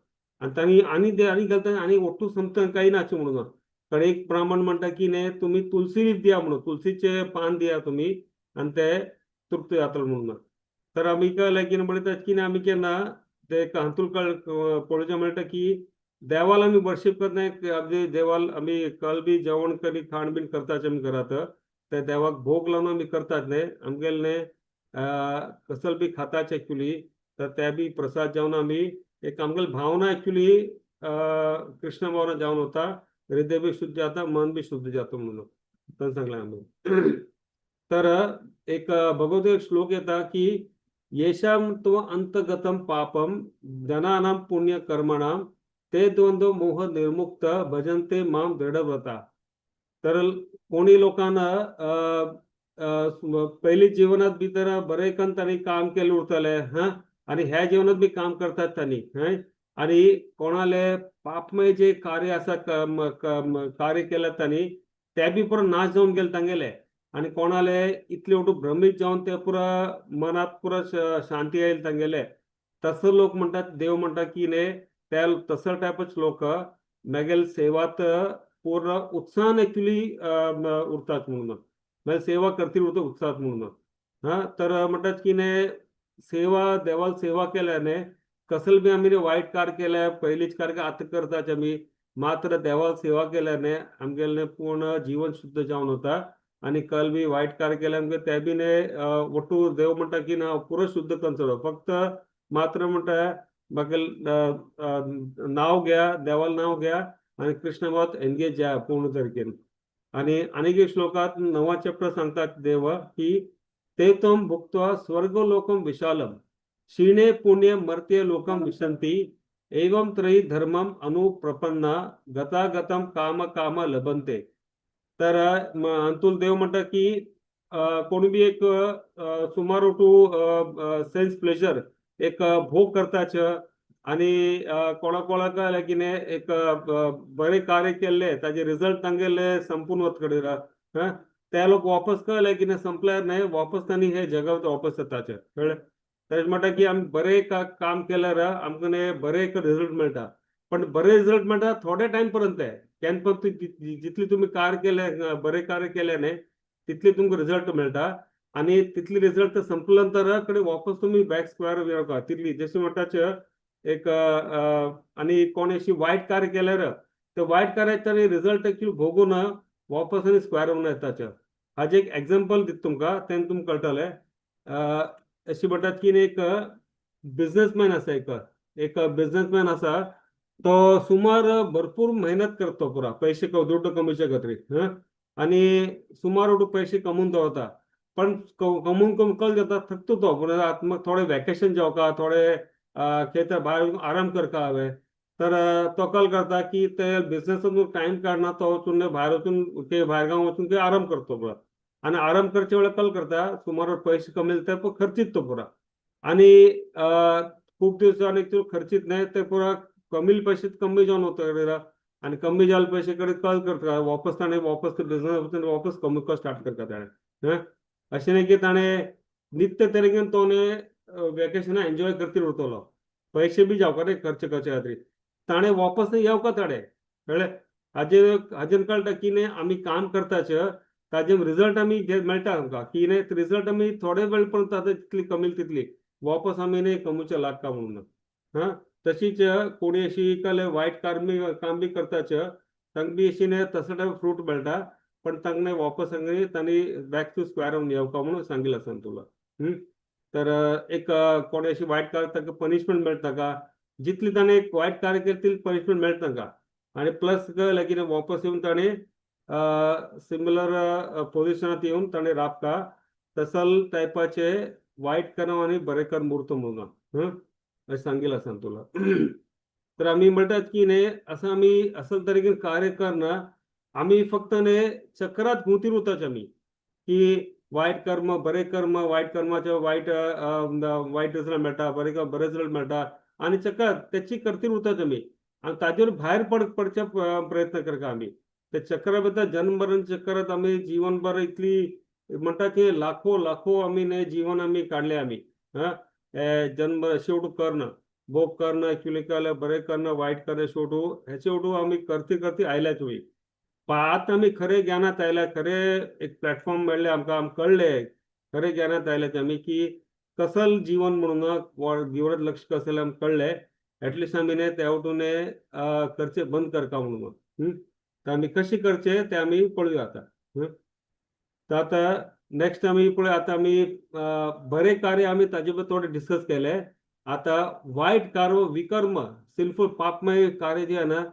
आनी तांणी आनी ते आनी घालता आनी ओट्टू समता काही नाचे म्हणून. कारण एक ब्राह्मण म्हणटा की न्ही तुमी तुलसी दिया म्हणून तुलसीचे पान दिया तुमी आनी ते तृप्त जातले म्हणून. तर आमी कळलें की पळयतात की आमी केन्ना ते हातूंत पळोवचें मेळटा की देवाल आमी वर्शीप करता देवाल आमी कल बी जेवण करी खाण बीन करता आमी घरांत ते देवाक भोग लावन आमी करतात न्ही आमगेले न्ही कसल बी खाताच एक्चुली तर ते बी प्रसाद जेवन आमी एक आमगेली भावना एक्चुली कृष्ण भावना जावन वता, हृदय बी शुद्ध जाता, मन बी शुद्ध जाता म्हणून. तर सांगला आमी. तर एक भगवत एक श्लोक येता की येषां त्व अंतगतम पापम जनानां पुण्य कर्मणां ते द्वंद्व मोह निर्मुक्त भजन्ते माम दृढव्रता. तर कोणी लोकांना पहिली जीवनात भितर बरे कन तांणी काम केलें उरतलें, हा, आणि ह्या जीवनात बी काम करतात तांणी, हय. आणि कोणाले पापमय जे कार्य आसा, कार्य केलें तांणी, ते बी पुरो नाश जावन गेले तांगेले. आणि कोणाले इतले वटू भ्रमीत जावन ते पुरा मनात पुरा शांती आयल तांगेले. तसं लोक म्हणटात, देव म्हणटा की न्ही, त्या तसं टायपच लोक मागीर सेवात पूर्ण उत्साहान एक्च्युली उरतात म्हणून, मागीर सेवा करतील उरता उत्साहात म्हणून. हा, तर म्हणटात की न्ही, सेवा देवाल सेवा केल्याने कसल बी आमी वायट कार्य केल्या, पहिलीच कार्य आतां करतात आमी, मात्र देवाल सेवा केल्याने आमगेले पूर्ण जीवन शुद्ध जावन वता. आणि कल बी वायट कार्य केल्याने आमगे ते बी न्ही वट्टू देव म्हणटा की ना, पुरो शुद्ध करून फक्त मात्र म्हणटा म्हाका नाव घ्या, देवाल नाव घ्या आणि कृष्ण एनगेज जाया पूर्ण तरेन. आणि आनीक एक श्लोकात नवा चॅप्टर सांगतात देव की ते त्वं भुक्त्वा स्वर्गलोकम विशालम क्षीणे पुण्य मर्त्य लोकम विशंती एवं त्रयी धर्मम अनुप्रपन्ना गतागतम काम काम लभंते. तर अंतुल देव म्हणटा की कोणी बी एक सुमार टू सेन्स प्लेजर एक भोग करताच आणि कोणा कोणाक जाल्यार कितें एक बरें कार्य केल्लें ताजे रिजल्ट तांगेले संपून वत कडेन, ते लोक वापस कळ्ळें कितें संपल्यार न्हय वापस तांणी हे जगात वापस येताचे, कळ्ळें. तशें म्हणटा की आमी बरें काम केल्यार आमकां न्ही बरें एक रिजल्ट मेळटा, पण बरे रिजल्ट मेळटा थोडे टायम पर्यंत. केन्ना पण जितली तुमी कार्य केलें, बरें कार्य केलें न्ही, तितली तुमकां रिजल्ट मेळटा. आणि तितली रिजल्ट संपले नंतर कडेन वापस तुमी बॅक स्क्वेअर येवका तितली जशें म्हणटाचे एक. आणि कोण अशी वायट कार्य केल्यार ते वायट कार्याचे रिजल्ट एक्चुअली भोगून वापस आनी स्क्वेअर वन येताचे. हाजे एक एग्जाम्पल दिता तुमकां, तेन्ना तुमकां कळटलें. अशी म्हणटात की एक बिझनेसमॅन आसा, एक एक बिझनेसमॅन आसा, तो सुमार भरपूर मेहनत करतो, पुरा पैसे दुड्डू कमोवचे खातीर. आनी सुमार पैसे कमोवन दवरता, पण कमोवन कमोवन कल जाता, थकतो तो पूण आतां मग थोडे वेकेशन जेवका, थोडे खंय तर भायर आराम करता हांवें. तर तो कल करता की ते बिझनेसातून टायम काडना, तो वचून भायर वचून खंय भायर गांव वचून खंय आराम करतो पुरा. आनी आराम करचे वेळार कल करता, सुमार पैसे कमयले ते खर्चीत तो पुरा. आनी खूब दिवसांनी तो खर्चीत न्हय, ते पुरा कमी पैसे कमी जावन वता. आनी कमी जाल्ले पैसे कडेन कल करता, वापस ताणें वापस बिझनेस वचून वापस कमोवपाक स्टार्ट करता ताणें. अशें न्ही की ताणें नित्य तरेन तो न्ही वेकेशनां एन्जॉय करती उरतलो, पैसे बी जावपा न्ही खर्च करचे खातीर ताणें वापस न्ही येवका ताणें, कळ्ळें. हाजेर हाजेर कळटा की न्ही आमी काम करताच ताजे रिजल्ट आमी मेळटा आमकां की न्ही रिजल्ट आमी थोडे वेळ पर्यंत आतां जितली कमयली तितली वापस आमी न्ही कमोवचे लागता म्हणून. हा, तशीच कोणी अशी कले वायट कार्य काम बी करताच तांकां बी अशी न्ही तसो टायप फ्रूट मेळटा, पण तांकां न्ही वापस हांगा तांणी बॅक टू स्क्वेअर येवका म्हणून सांगिल्लें आसा तुला. तर एक कोणी अशी वायट कार्य तांकां पनिशमेंट मेळटा का, जितली ताणें एक वायट कार्य केलें तितली पनिशमेंट मेळटा तांकां. आनी प्लस कळ्ळें कितें वापस येवन ताणें सिमिलर पोजिशनात येवन ताणें राबता. तसल टायपाचे वायट कर्म आनी बरें कर्म उरता म्हणून अशें सांगिल्लें आसा तुला. तर आमी म्हणटात की न्ही असं आमी असल तरेन कार्य करना, आमी फक्त न्ही चक्रात घुंवती उरताच आमी की वायट कर्म बरें कर्म, वायट कर्माचे वायट वायट रिजल्ट मेळटा, बरें बरें रिजल्ट मेळटा आनी चक्रात त्याची करती उरताच आमी. आनी ताजेर भायर पडचे प्रयत्न करता आमी. ते चक्रा भितर जन्म मरण चक्रात आमी जीवनभर इतली म्हणटा की लाखो लाखो आमी न्ही जीवन आमी काडले आमी. हा, जन्म शेवटू कर्ण भोग करणं एक्चुअली कळ्ळें, बरें करणं वायट करणं शेवटू हेचे शेवटू आमी करती करती आयल्या तुमी. पण आतां आमी खरे ज्ञानात आयल्या, खरे एक प्लॅटफॉर्म मेळ्ळें आमकां, आमकां कळ्ळें, खरे ज्ञानात आयले आमी की कसल जीवन म्हणून जिवनात लक्ष कसल आमकां कळ्ळें. एटलिस्ट आमी न्ही त्या वटून करचे बंद करता म्हणून. तर आमी कशें करचे ते आमी पळोवया आतां. तर आतां नेक्स्ट आमी पळय, आतां आमी बरें कार्य आमी ताजे बद्दल थोडें डिस्कस केलें. आतां वायट कार्य, विकर्म, सिनफूल पापमय कार्य जे आहे ना,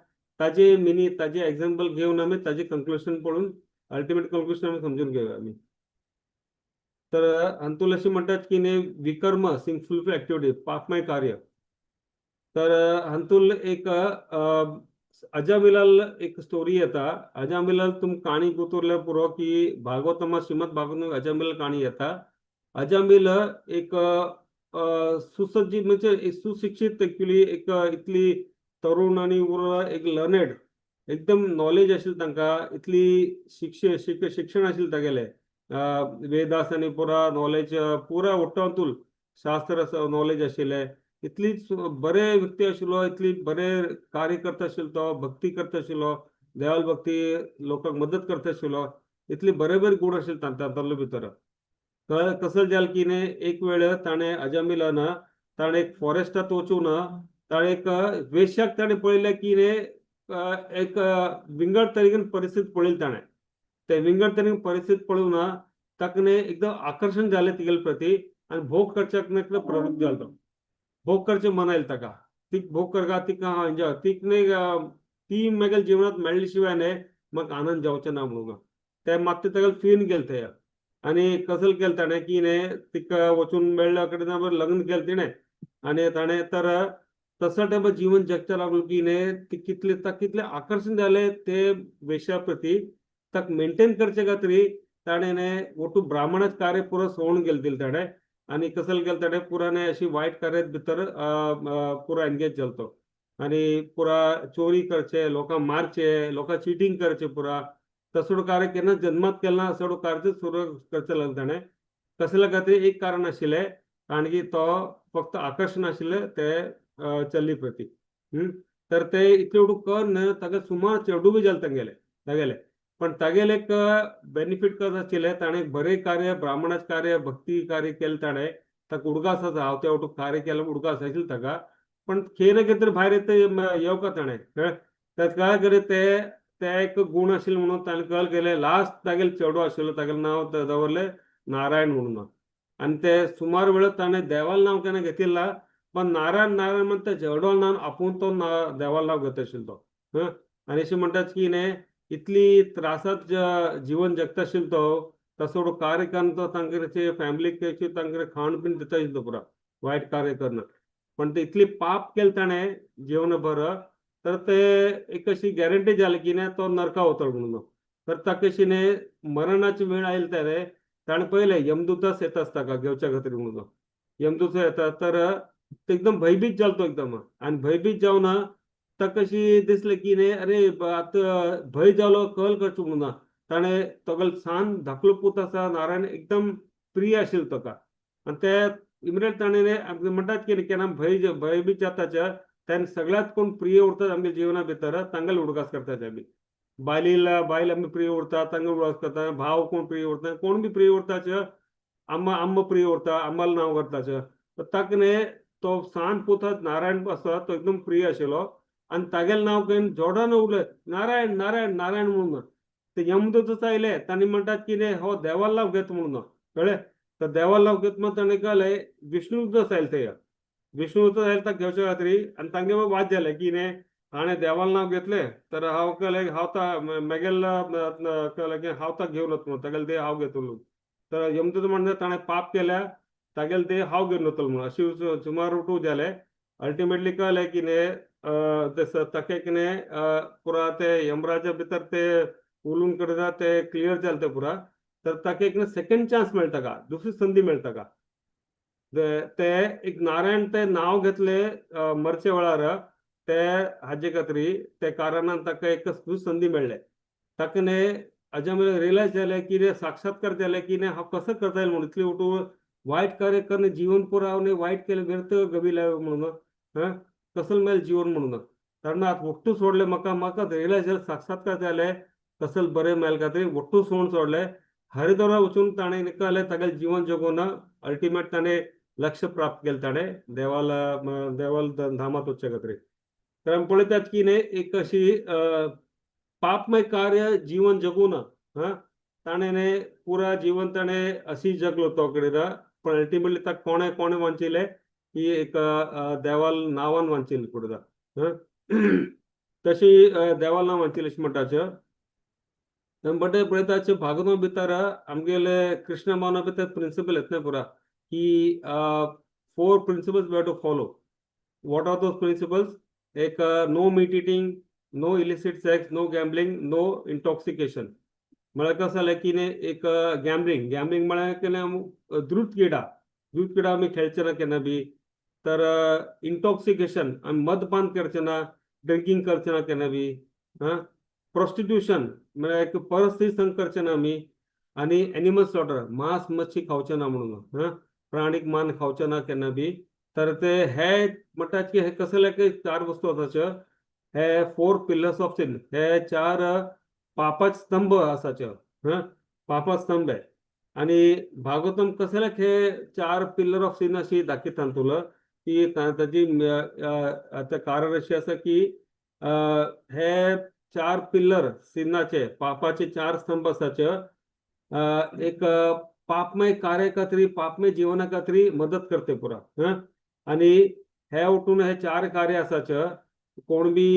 ताजे मिनी ताजे एग्जाम्पल घेवन आमी ताजे कंक्लुजन पळोवन अल्टिमेट कन्क्लुजन आमी समजून घेवया आमी. तर अंतुल अशें म्हणटात की न्ही, विकर्म, सिनफुल ऍक्टिव्हिटी, पापमय कार्य. तर हातूंत एक अजामिलाल एक स्टोरी येता. अजामिलाल तुम काणी गुतुरले पुरो की भागवतमा, श्रीमद भागवत अजामिल काणी येता. अजामिल एक सुसज्जित, म्हणजे एक सुशिक्षित, एक्च्युली एक इतली तरुण आणि एक लर्नेड, एकदम नॉलेज आशिल्लें तांकां, इतली शिक्षण आशिल्लें तागेलें, वेदास आनी पुरा नॉलेज, पुरा ओट्टांतूल शास्त्र नॉलेज आशिल्लें. इतली बरे व्यक्ती आशिल्लो, इतली बरे कार्य करता आशिल्लो तो, भक्ती करता आशिल्लो, देवाल भक्ती, लोकांक मदत करता आशिल्लो. इतली बरे बरे गुण आशिल्ले तांतले भितर. कसं जालें की न्ही, एक वेळ ताणें अजामिलान ताणें एक फॉरेस्टात वचून ताणें एक वेश्याक ताणें पळयलें की न्ही, एक विंगड तरेन परिस्थिती पळयली ताणें. ते विंगड तरेन परिस्थिती पळोवन ताका न्ही एकदम आकर्शण जालें तिगेले प्रती आनी भोग करच्याक प्रवृत्त जालो तो. भोग करचें मन आयलें ताका, तीक भोग करका, तिका हांव एन्जॉय, तीक न्ही ती म्हागेल्या जिवनात मेळ्ळे शिवाय न्ही म्हाका आनंद जावचें ना म्हणून ते मात्शें ताका फिन गेलें थंय. आनी कसल केलें ताणें की न्ही, तिका वचून मेळ्ळ्या कडेन लग्न केलें तिणें आनी ताणें तर तसो टायमार जीवन जगचें लागलो की न्ही, ती कितले ताका कितलें आकर्शण जालें ते वेश्या प्रती, ताका मेंटेन करचे खातीर ताणें न्ही ओटू ब्राह्मणाचें कार्य पुरो सोडून गेलें दिलें ताणें. आनी कसल केलें ताणें, पुरा न्ही अशी वायट कार्यात भितर पुरा एंगेज जालो तो आनी पुरा चोरी करचे, लोकांक मारचे, लोकांक चिटींग करचे, पुरा तसो कार्य केन्ना जन्मात केलें ना असो कार्य सुरू करचें लागलें ताणें. कसल्या खातीर? एक कारण आशिल्लें, कारण की तो फक्त आकर्शण आशिल्लें ते चली प्रती. तर ते इतले एवढं कर न्हय ताका सुमार चेडूं बी जालें तांगेलें तागेलें. पण तागेलें एक बेनिफीट कसं आशिल्लें, ताणें बरें कार्य, ब्राह्मणाचें कार्य, भक्ती कार्य केलें ताणें. ताका उडगास आसा, हांव तें वटून कार्य केलें, उडगास आशिल्लो ताका. पण खंय ना खंय तरी भायर येता येवका ताणें, कळ्ळें? तर काय करे ते ते एक गुण आशिल्ले म्हणून ताणें कल केलें. लास्ट तागेलें चेडो आशिल्लो, तागेलें नांव दवरलें नारायण म्हणून. आनी ते सुमार वेळ ताणें देवालें नांव केन्ना घेतिल्लें ना, पण नारायण नारायण म्हणून त्या चेडवालें नांव आपूण तो देवालें नांव घेता आशिल्लो तो. आनी अशें म्हणटात की न्ही, इतली त्रासात जीवन जगता आशिल्लो तो, तसो कार्य करून तो तांगेले फॅमिलीक तांगेले खाण बीन दिता आशिल्लो पुरा, वायट कार्य करून. पण ते इतली पाप केलें ताणें जीवनभर, तर ते एक अशी गॅरंटी जाली की न्ही तो नरका वतलो म्हणून. तर ताका अशी न्ही मरणाची वेळ आयली ताणें ताणें पळयलें यमदूतच येता ताका घेवच्या खातीर म्हणून. यमदूत येता तर तो एकदम भयभीत जालो तो एकदम. आनी भयभीत जावन ताका अशी दिसलें की न्ही, अरे आतां भंय जालो, कल करचो म्हणून. ताणें तोगेलो सान धाकलो पूत आसा नारायण, एकदम प्रिय आशिल्लो ताका. आनी ते इमिडिएट ताणें न्ही म्हणटात की केन्ना भंय भयभीत जाताच तेन्ना सगळ्यांत कोण प्रिय उरतात आमच्या जिवना भितर तांगेले उडगास करतात आमी. बायलीला बायल आमी प्रिय उरता, तांकां उडगास करता. भाव कोण प्रिय उरता, कोण बी प्रिय उरताच, आम्मा आम्मा प्रिय उरता, आम्हाला नांव करताच. तर ताका न्ही तो सान पूत नारायण आसा तो एकदम प्रिय आशिल्लो आनी तागेलें नांव घेवन जोडान उलय नारायण नारायण नारायण म्हणून. ते यमदूतच आयले, तांणी म्हणटात की न्ही हो देवाला नांव घेत म्हणून, कळ्ळें? तर देवाला नांव घेत म्हण ताणें कळ्ळें विष्णुदूतच आयले थंय. विष्णुदूत आयले ताका घेवच्या खातीर आनी तांगे वाद जाले की न्ही हाणें देवाला नांव घेतलें तर हांव कळ्ळें हांव मेगेल कळ्ळें की हांव ताका घेवन वतलो, तागेलें देह हांव घेतलो. तर यमदूत म्हणटा ताणें पाप केल्या, तागेलें देह हांव घेवन वतलो म्हणून. अशी सुमार उठू जाले. अल्टिमेटली कळ्ळें की न्ही ते ताका कितें पुरा ते यमराजा भितर ते उलोवन करता ते क्लियर जालें ते पुरा. तर ताका एक सेकंड चान्स मेळटा ताका, दुसरी संदी मेळटा ताका. ते एक नारायण ते नांव घेतले मरचे वेळार ते हाजे खातीर ते कारणान ताका एक दुसरी संदी मेळ्ळे. ताका न्ही हाज्या रियलायज जालें की रे साक्षात्कार जालें की न्ही हांव कसो करता येईल म्हणून, इतली उठू वायट कार्य करून जीवन पुरा हांव वायट केलें, व्यर्थ गबिले म्हणून, हां कसल मेल जीवन म्हणून. कारण आतां ಒಟ್ಟು सोडलें, म्हाका म्हाका रियलायज जालें, साक्षात्कार जालें, कसल बरें मेल खातीर ಒಟ್ಟು सोडून सोडलें. हरिद्वारा वचून ताणें कळ्ळें तागेलें जीवन जगून अल्टिमेट ताणें लक्ष्य प्राप्त केलें ताणें देवाला देवाल धामात वचचे खातीर. तर आमी पळयतात की न्ही एक अशी पापमय कार्य जीवन जगून, हां ताणें न्ही पुरा जीवन ताणें अशी जगलो तो कडेन, पण अल्टिमेटली ताका कोणें कोणें वांचयलें की एक देवाल नांवान वांचयलें कुडता. तशी देवाल नांव वांचयलें अशें म्हणटाच. बट पळयता भागवत भितर आमगेले कृष्ण भावना भितर प्रिंसिपल येत न्ही पुरा की four principles we have to follow. What are those principles? एक, no meat eating, no illicit sex, no gambling, no intoxication. म्हळ्यार कसं जालें की न्ही एक गॅम्बलिंग, गॅम्बलिंग म्हळ्यार केन्ना द्रुत क्रीडा, द्रुत क्रीडा आमी खेळचे ना केन्ना बी. तर इंटॉक्सिकेशन, आमी मदपान करचे ना, ड्रिंकींग करचे ना केन्ना बी. हां, प्रोस्टिट्यूशन म्हळ्यार एक परस्त्री संग करचे ना आमी. आनी एनिमल स्लॉटर, मांस मच्छी खावचे ना म्हणून, हां, प्राणीक मान खावचे ना केन्ना बी. तर ते हे म्हणटात की हे कसले की चार वस्तू आसाच्यो, हे फोर पिलर्स ऑफ सिन, हे चार पापाचे स्तंभ आसाच्यो. हां, पापा स्तंभ आहे. आणि भागवतम कसल्याक हे चार पिलर ऑफ सिन अशी दाखयता तुला की ताजी आतां कारण अशी आसा की हे चार पिल्लर सिनाचे, पापाचे चार स्तंभ आसाचे, एक पापमय कार्य खातीर, पापमय जीवना खातीर मदत करते पुरा. हं, आणि हे उठून हे चार कार्य आसाचे, कोण बी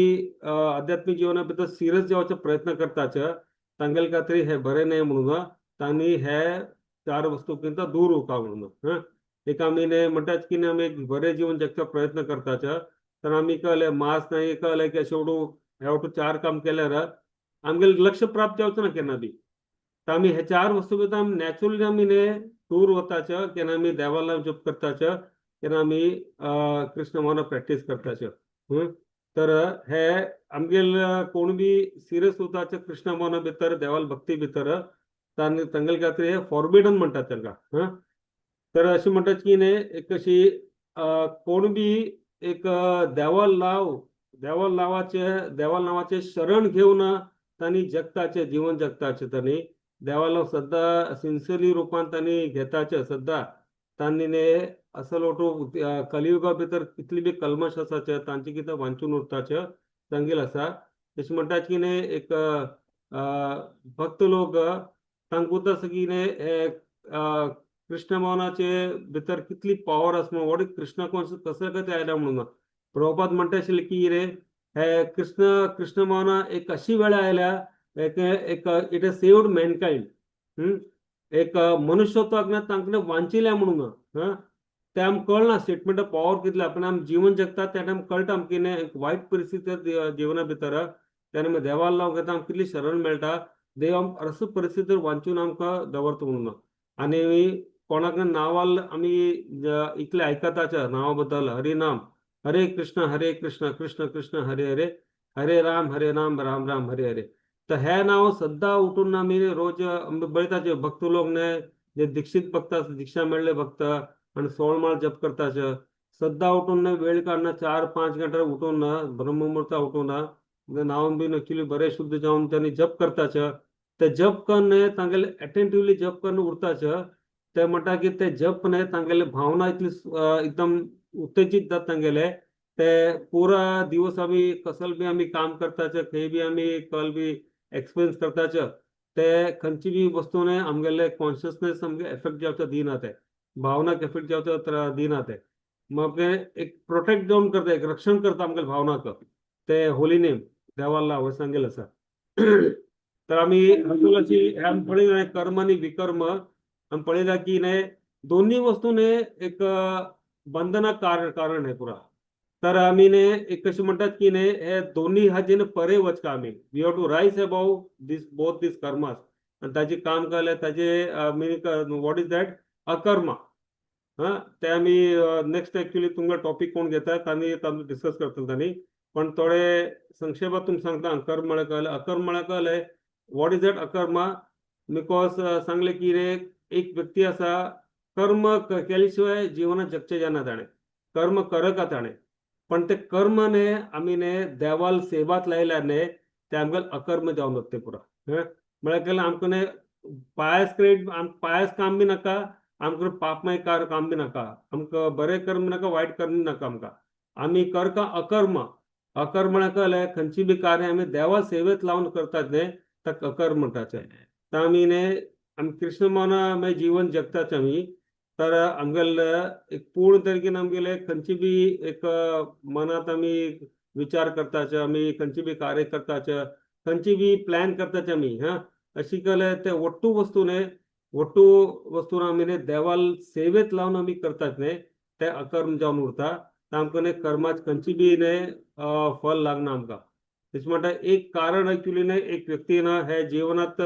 आध्यात्मिक जीवना भितर सिरियस जावचो प्रयत्न करताचे तांगेले खातीर हे बरें न्हय म्हणून तांणी हे चार वस्तू दूर उरता म्हणून. हं, एक आमी न्ही म्हणटात की आमी एक बरें जीवन जगचो प्रयत्न करताचे, तर आमी कळलें मांस नाही, कळलें की अशें हे वटून चार काम केल्यार आमगेलें लक्ष प्राप्त जावचो ना केन्ना बी. तर आमी हे चार वस्तू भितर आमी नॅचरली आमी न्ही दूर वताचे केन्ना आमी देवाला जप करताचे, केन्ना आमी कृष्ण भावना प्रॅक्टीस करताचे. तर हे आमगेल कोण बी सिरियस उरताचे कृष्ण भावना भितर, देवाल भक्ती भितर, तांगेले खातीर हे फॉरबिडन म्हणटात तांकां. हं, तर अशें म्हणटात की न्ही एक अशी कोण बी एक देवाल लाव, देवाल नावाचे, देवाल नावाचे शरण घेवन तांणी जगताचे जीवन जगताचे, तांणी देवाला सद्दां सिन्सियरली रुपान तांणी घेताचे सद्दां तांणी न्ही असल ओटू कलियुगा भितर कितली बी कल्मश आसाचे तांचे कितें वांचून उरताचे तांगेल आसा. तशें म्हणटात की न्ही एक भक्त लोक तांकां आसा की न्ही हे कृष्ण भावनाचे भितर कितली पावर आसा म्हणून, what Krishna conscious कसले कशें आयला म्हणून. प्रभुपाद म्हणटा आशिल्ले की रे हे कृष्ण कृष्ण भावना एक अशी वेळा आयल्या, एक एक it has saved mankind. एक मनुष्यत्वाक ना तांकां वांचिल्या म्हणून. हं, ते आमकां कळना स्टेटमेंट ऑफ पॉवर कितले, पण आमी जीवन जगतात त्या टायम कळटा आमकां कितें एक वायट परिस्थिती जिवना भितर, तेन्ना आमी देवाक लावन घेता, आमकां कितली शरण मेळटा, देव आमकां असो परिस्थितीर वांचून आमकां दवरता म्हणून. आनी कोणाक नांवाल आमी इतले आयकताचे नांवा बद्दल, हरिनाम, हरे कृष्ण हरे कृष्ण कृष्ण कृष्ण हरे हरे, हरे राम हरे राम राम राम हरे हरे. तर हे नाव सद्दां उठून आमी रोज बळयताचे भक्त लोक न्ही जे दीक्षित भक्त आसा, दीक्षा मेळ्ळे भक्त आनी सोळ माळ जप करताचे, सद्दां उठून न्ही वेळ काडना, 4-5 घंटे उठून ना ब्रह्ममुहूर्ता उठून ना न्हांवन बीन एक्चुअली बरे शुद्ध जावन तांणी जप करताचे. ते जप कन्न न्ही तांगेले एटेंटिवली जप करून उरताचे. ते म्हणटा की ते जप न्ही तांगेले भावना इतली एकदम उत्तेजीत जाता तांगेले, ते पुरा दिवस आमी कसल बी आमी काम करताचे, खंय बी आमी कल बी एक्सपिरियन्स करताचे, ते खंयची बी वस्तू न्ही आमगेले कॉन्शियसनेस आमगे एफेक्ट जावचो दिना, ते भावनाक एफेक्ट जावचो दिना. ते मग एक प्रोटेक्ट जावन करता, एक रक्षण करता आमगेले भावनाक ते होली नेम देवाला लाव सांगेल आसा. तर आमी अशी हे आमी पळयला कर्म आनी विकर्म, आमी पळयला की न्ही दोन्ही वस्तू न्ही एक बंधना कारण आहे पुरा. तर आमी न्ही एक कशें म्हणटात की न्ही हे दोन्ही हाजेन परे वचका आमी, we have to rise above this both this karmas. आनी ताजे काम केलें ताजे मिनींग what is that अकर्मा. हां, ते आमी नेक्स्ट एक्चुअली तुमकां टॉपीक कोण घेतात तांणी तांचो डिस्कस करतले तांणी, पण थोडे संक्षेपात तुमकां सांगता. अकर्म म्हळ्यार कळलें, अकर्म म्हळ्यार कळलें what is that akarma. Because सांगलें की रे एक व्यक्ती आसा, कर्म केले शिवाय जिवनात जगचें जायना, ताणें कर्म करका ताणें, पण ते कर्म न्ही आमी न्ही देवाल सेवात लायल्यार न्ही ते आमगेलें अकर्म जावन वता पुरा. म्हळ्यार केलें आमकां न्ही पायस क्रेडिट, आमकां पायस काम बी नाका, आमकां पापमय काम बी नाका, आमकां बरें कर्म नाका, वायट कर्म नाका आमकां, आमी करका अकर्म. अकर्म म्हळ्यार कळलें खंयची बी कार्य आमी देवा सेवेत लावन करतात न्ही ताका अकर्म म्हणटाचे. तर आमी न्ही आमी कृष्ण भावना जीवन जगताच आमी, तर आमगेले एक पूर्ण तरेन आमगेले खंयची बी एक मनांत आमी विचार करताचे, आमी खंयची बी कार्य करताचे, खंयची बी प्लॅन करताचे आमी. हां, अशी केले ते ಒಟ್ಟು वस्तू न्ही, ಒಟ್ಟು वस्तू आमी न्ही देवाल सेवेत लावन आमी करतात न्ही, ते अकर्म जावन उरता. आमकां न्ही कर्माच खंयची बी न्ही फल लागना आमकां. तेच म्हणटा एक कारण एक्चुअली न्ही एक व्यक्ती ना हे जीवनात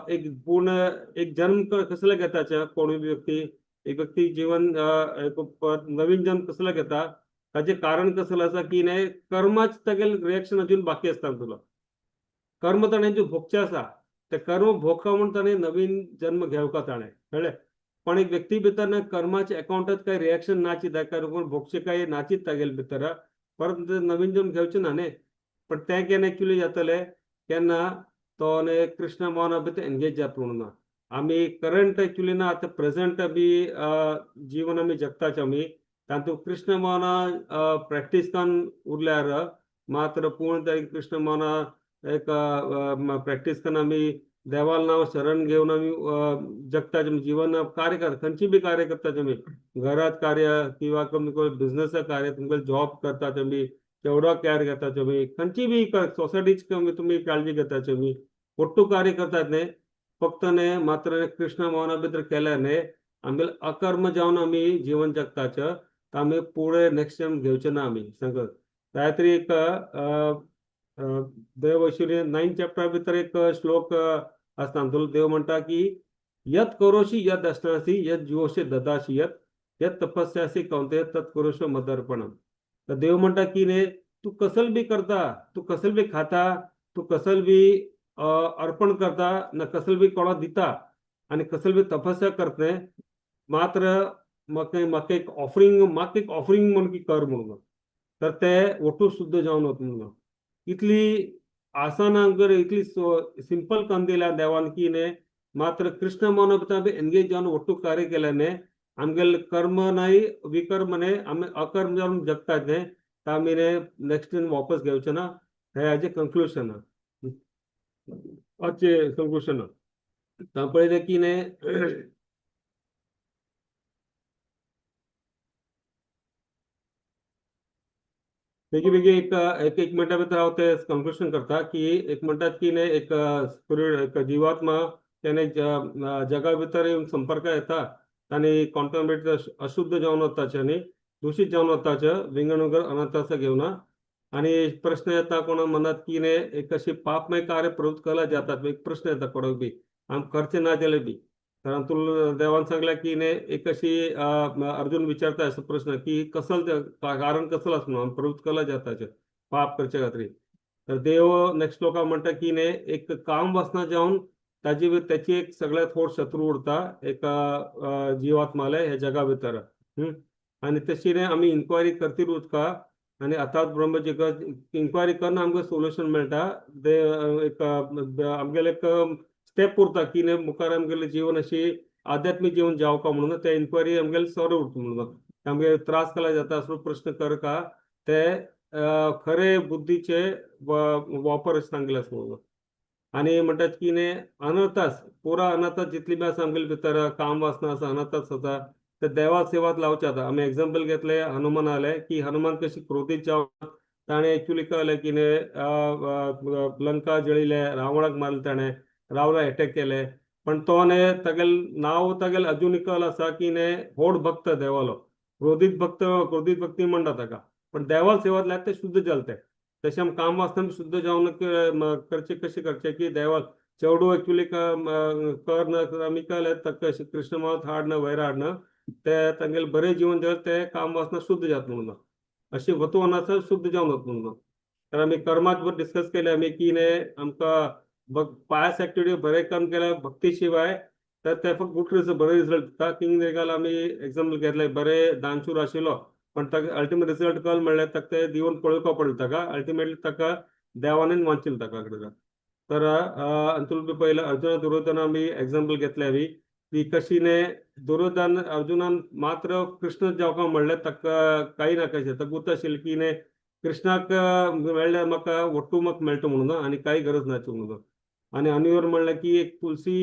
एक पूर्ण एक जन्म कसले घेता कोणूय बी व्यक्ती, एक व्यक्ती जीवन एक नवीन जन्म कसले घेता ताचें कारण कसलें आसा की न्ही कर्माच तागेलें रिएक्शन अजून बाकी आसता. तुलो कर्म ताणें जो भोगचें आसा ते कर्म भोगता म्हूण ताणें नवीन जन्म घेवका ताणें, कळ्ळें. पण एक व्यक्ती भितर ना कर्माच्या अकाउंटात काही रिएक्शन नाची ताका, भोगचे काही नाचीत तागेले भितर, परत नवीन जन्म घेवचें ना न्ही. पण तें केन्ना एक्चुअली जातलें केन्ना तो न्ही कृष्ण भावना भितर एंगेज जाता म्हणून ना. आमी करंट एक्चुअली ना आतां प्रेझेंट बी जीवन आमी जगताच आमी तातूंत कृष्ण भावना प्रॅक्टीस करून उरल्यार मात्र पूर्ण तरी कृष्ण भावना एक प्रॅक्टीस करून आमी देवाल नांव शरण घेवन आमी जगता जीवन कार्य करता, खंयची बी कार्य करता तुमी, घरात कार्य किंवा तुमकां बिझनसा कार्य, तुमकां जॉब करता तुमी, चेवडो केअर घेता तुमी, खंयची बी सोसायटीची तुमी काळजी घेता तुमी, ಒಟ್ಟು कार्य करतात न्ही, फक्त न्ही मात्र कृष्ण भावना भितर केल्यार न्ही आमगेले अकर्म जावन आमी जीवन जगताचे, तर आमी पुढे नेक्स्ट टायम घेवचे ना आमी सांगत. कांय एक देव ऐश्वर्य 9 चॅप्टर भितर एक श्लोक आसता, तातूंत देव म्हणटा की यत करोशी यत अश्नासी यत जिवोशी ददाशी यत यत तपस्यासी कौंतेय तत् करोशी मदर्पणम. तर देव म्हणटा की न्ही तूं कसल बी करता, तूं कसल बी खाता, तूं कसल बी अर्पण करता ना कसल बी कोणाक दिता आनी कसल बी तपस्या करता, मात्र म्हाका म्हाका एक ऑफरिंग, म्हाका एक ऑफरिंग म्हणून की कर म्हणून, तर ते ओटू शुद्ध जावन वता म्हणून. इतली आसान आमकां इतली सिंपल करून दिल्या देवान की न्ही मात्र कृष्ण भावना एंगेज जावन ಒಟ್ಟು कार्य केल्याने न्ही आमगेले कर्म नाही विकर्म न्ही, आमी अकर्म जावन जगतात न्ही, तर आमी न्ही नेक्स्ट टायम वापस घेवचे ना. हे हाजें कंक्लुजन आजचें कंक्लुजन. पळयलें की न्ही बेगी बेगी एक एक एक मिनटा भितर हांव ते कंक्लुजन करता की एक म्हणटात की न्ही एक स्पिरिट एक जिवात्मा त्याने जगा भितर येवन संपर्क येता आनी कॉन्टॅमिनेट अशुद्ध जावन वताचे आनी दूषित जावन वताचे विंगड विंगड अनर्थाचो घेवन. आनी प्रश्न येता कोणा मनात की न्ही एक अशी पापमय कार्य प्रवृत्त केला जातात, एक प्रश्न येता कोणाक बी आम करचे ना जाल्यार बी, कारण तुला देवान सांगल्या की न्ही एक अशी अर्जुन विचारता असो प्रश्न की कसल कारण कसल आसा म्हणून प्रवृत्त केला जाताचे पाप करचे खातीर. तर देव नेक्स्ट श्लोका म्हणटा की न्ही एक काम वासना जावन ताजी त्याची एक सगळ्यात व्हड शत्रू उरता एक जिवात्माले ह्या जगा भितर. आनी तशी न्ही आमी इन्क्वायरी करतील उदका आनी आतांच ब्रह्म जगत इन्क्वायरी करून आमकां सोल्युशन मेळटा. ते एक आमगेले एक स्टेप उरता की न्ही मुखार आमगेलें जीवन अशी आध्यात्मीक जीवन जावका म्हणून ते इन्क्वायरी आमगेले सर उरता म्हणून आमगे त्रास केला जाता असो प्रश्न कर का ते खरे बुद्धीचे वापर सांगले आसा म्हणून. आनी म्हणटात की न्ही अनर्थास पुरा अनर्थास जितली बी आसा आमगेले भितर काम वासना आसा अनर्थास आसा ते देवा सेवात लावचे. आतां आमी एग्जाम्पल घेतले हनुमान आले की हनुमान कशी क्रोधीत जावन ताणें एक्चुअली कळलें की न्ही लंका जळिले, रावणाक मारले, ताणें रावणाक एटॅक केले, पण तो न्ही तागेलें नांव तागेलें अजून कल आसा की न्ही व्हड भक्त देवालो, क्रोधीत भक्त, क्रोधीत भक्ती म्हणटा ताका, पण देवाल सेवात लायत ते शुद्ध जाले. तशें आमी काम वासना शुद्ध जावन करचें कशें करचें की देवाक चेडूं एक्चुअली कर ना आमी कळलें ताका कृष्ण मात हाडना वयर हाडना ते तांगेलें बरें जीवन जर ते काम वासना शुद्ध जाता म्हणून अशें वतू शुद्ध जावन वता म्हणून. तर आमी कर्मात डिस्कस केलें आमी की न्ही आमकां पायस एक्टिविटी बरें काम केल्यार भक्ती शिवाय तर ते फक्त गुड रिजल्ट बरे रिजल्ट दिता. किंग रेगाल आमी एग्जाम्पल घेतले, बरे दानशूर आशिल्लो पण ताका अल्टिमेट रिजल्ट कल म्हणल्यार ताका ते दिवन पळोवपा पडलें ताका, अल्टिमेटली ताका देवानूच वाचयलें ताका कडेन. तर अंतुल पयलें अर्जुना दुर्योधन आमी एग्जाम्पल घेतले आमी की कशी न्ही दुर्योधन अर्जुनान मात्र कृष्ण जावका म्हणलें ताका कांय नाका आशिल्लें, ताका गुत आशिल्लें की न्ही कृष्णाक मेळ्ळ्यार म्हाका वट्टू म्हाका मेळटा म्हणून आनी कांय गरज ना म्हणून. आनी अनिवर म्हणलें की एक तुलसी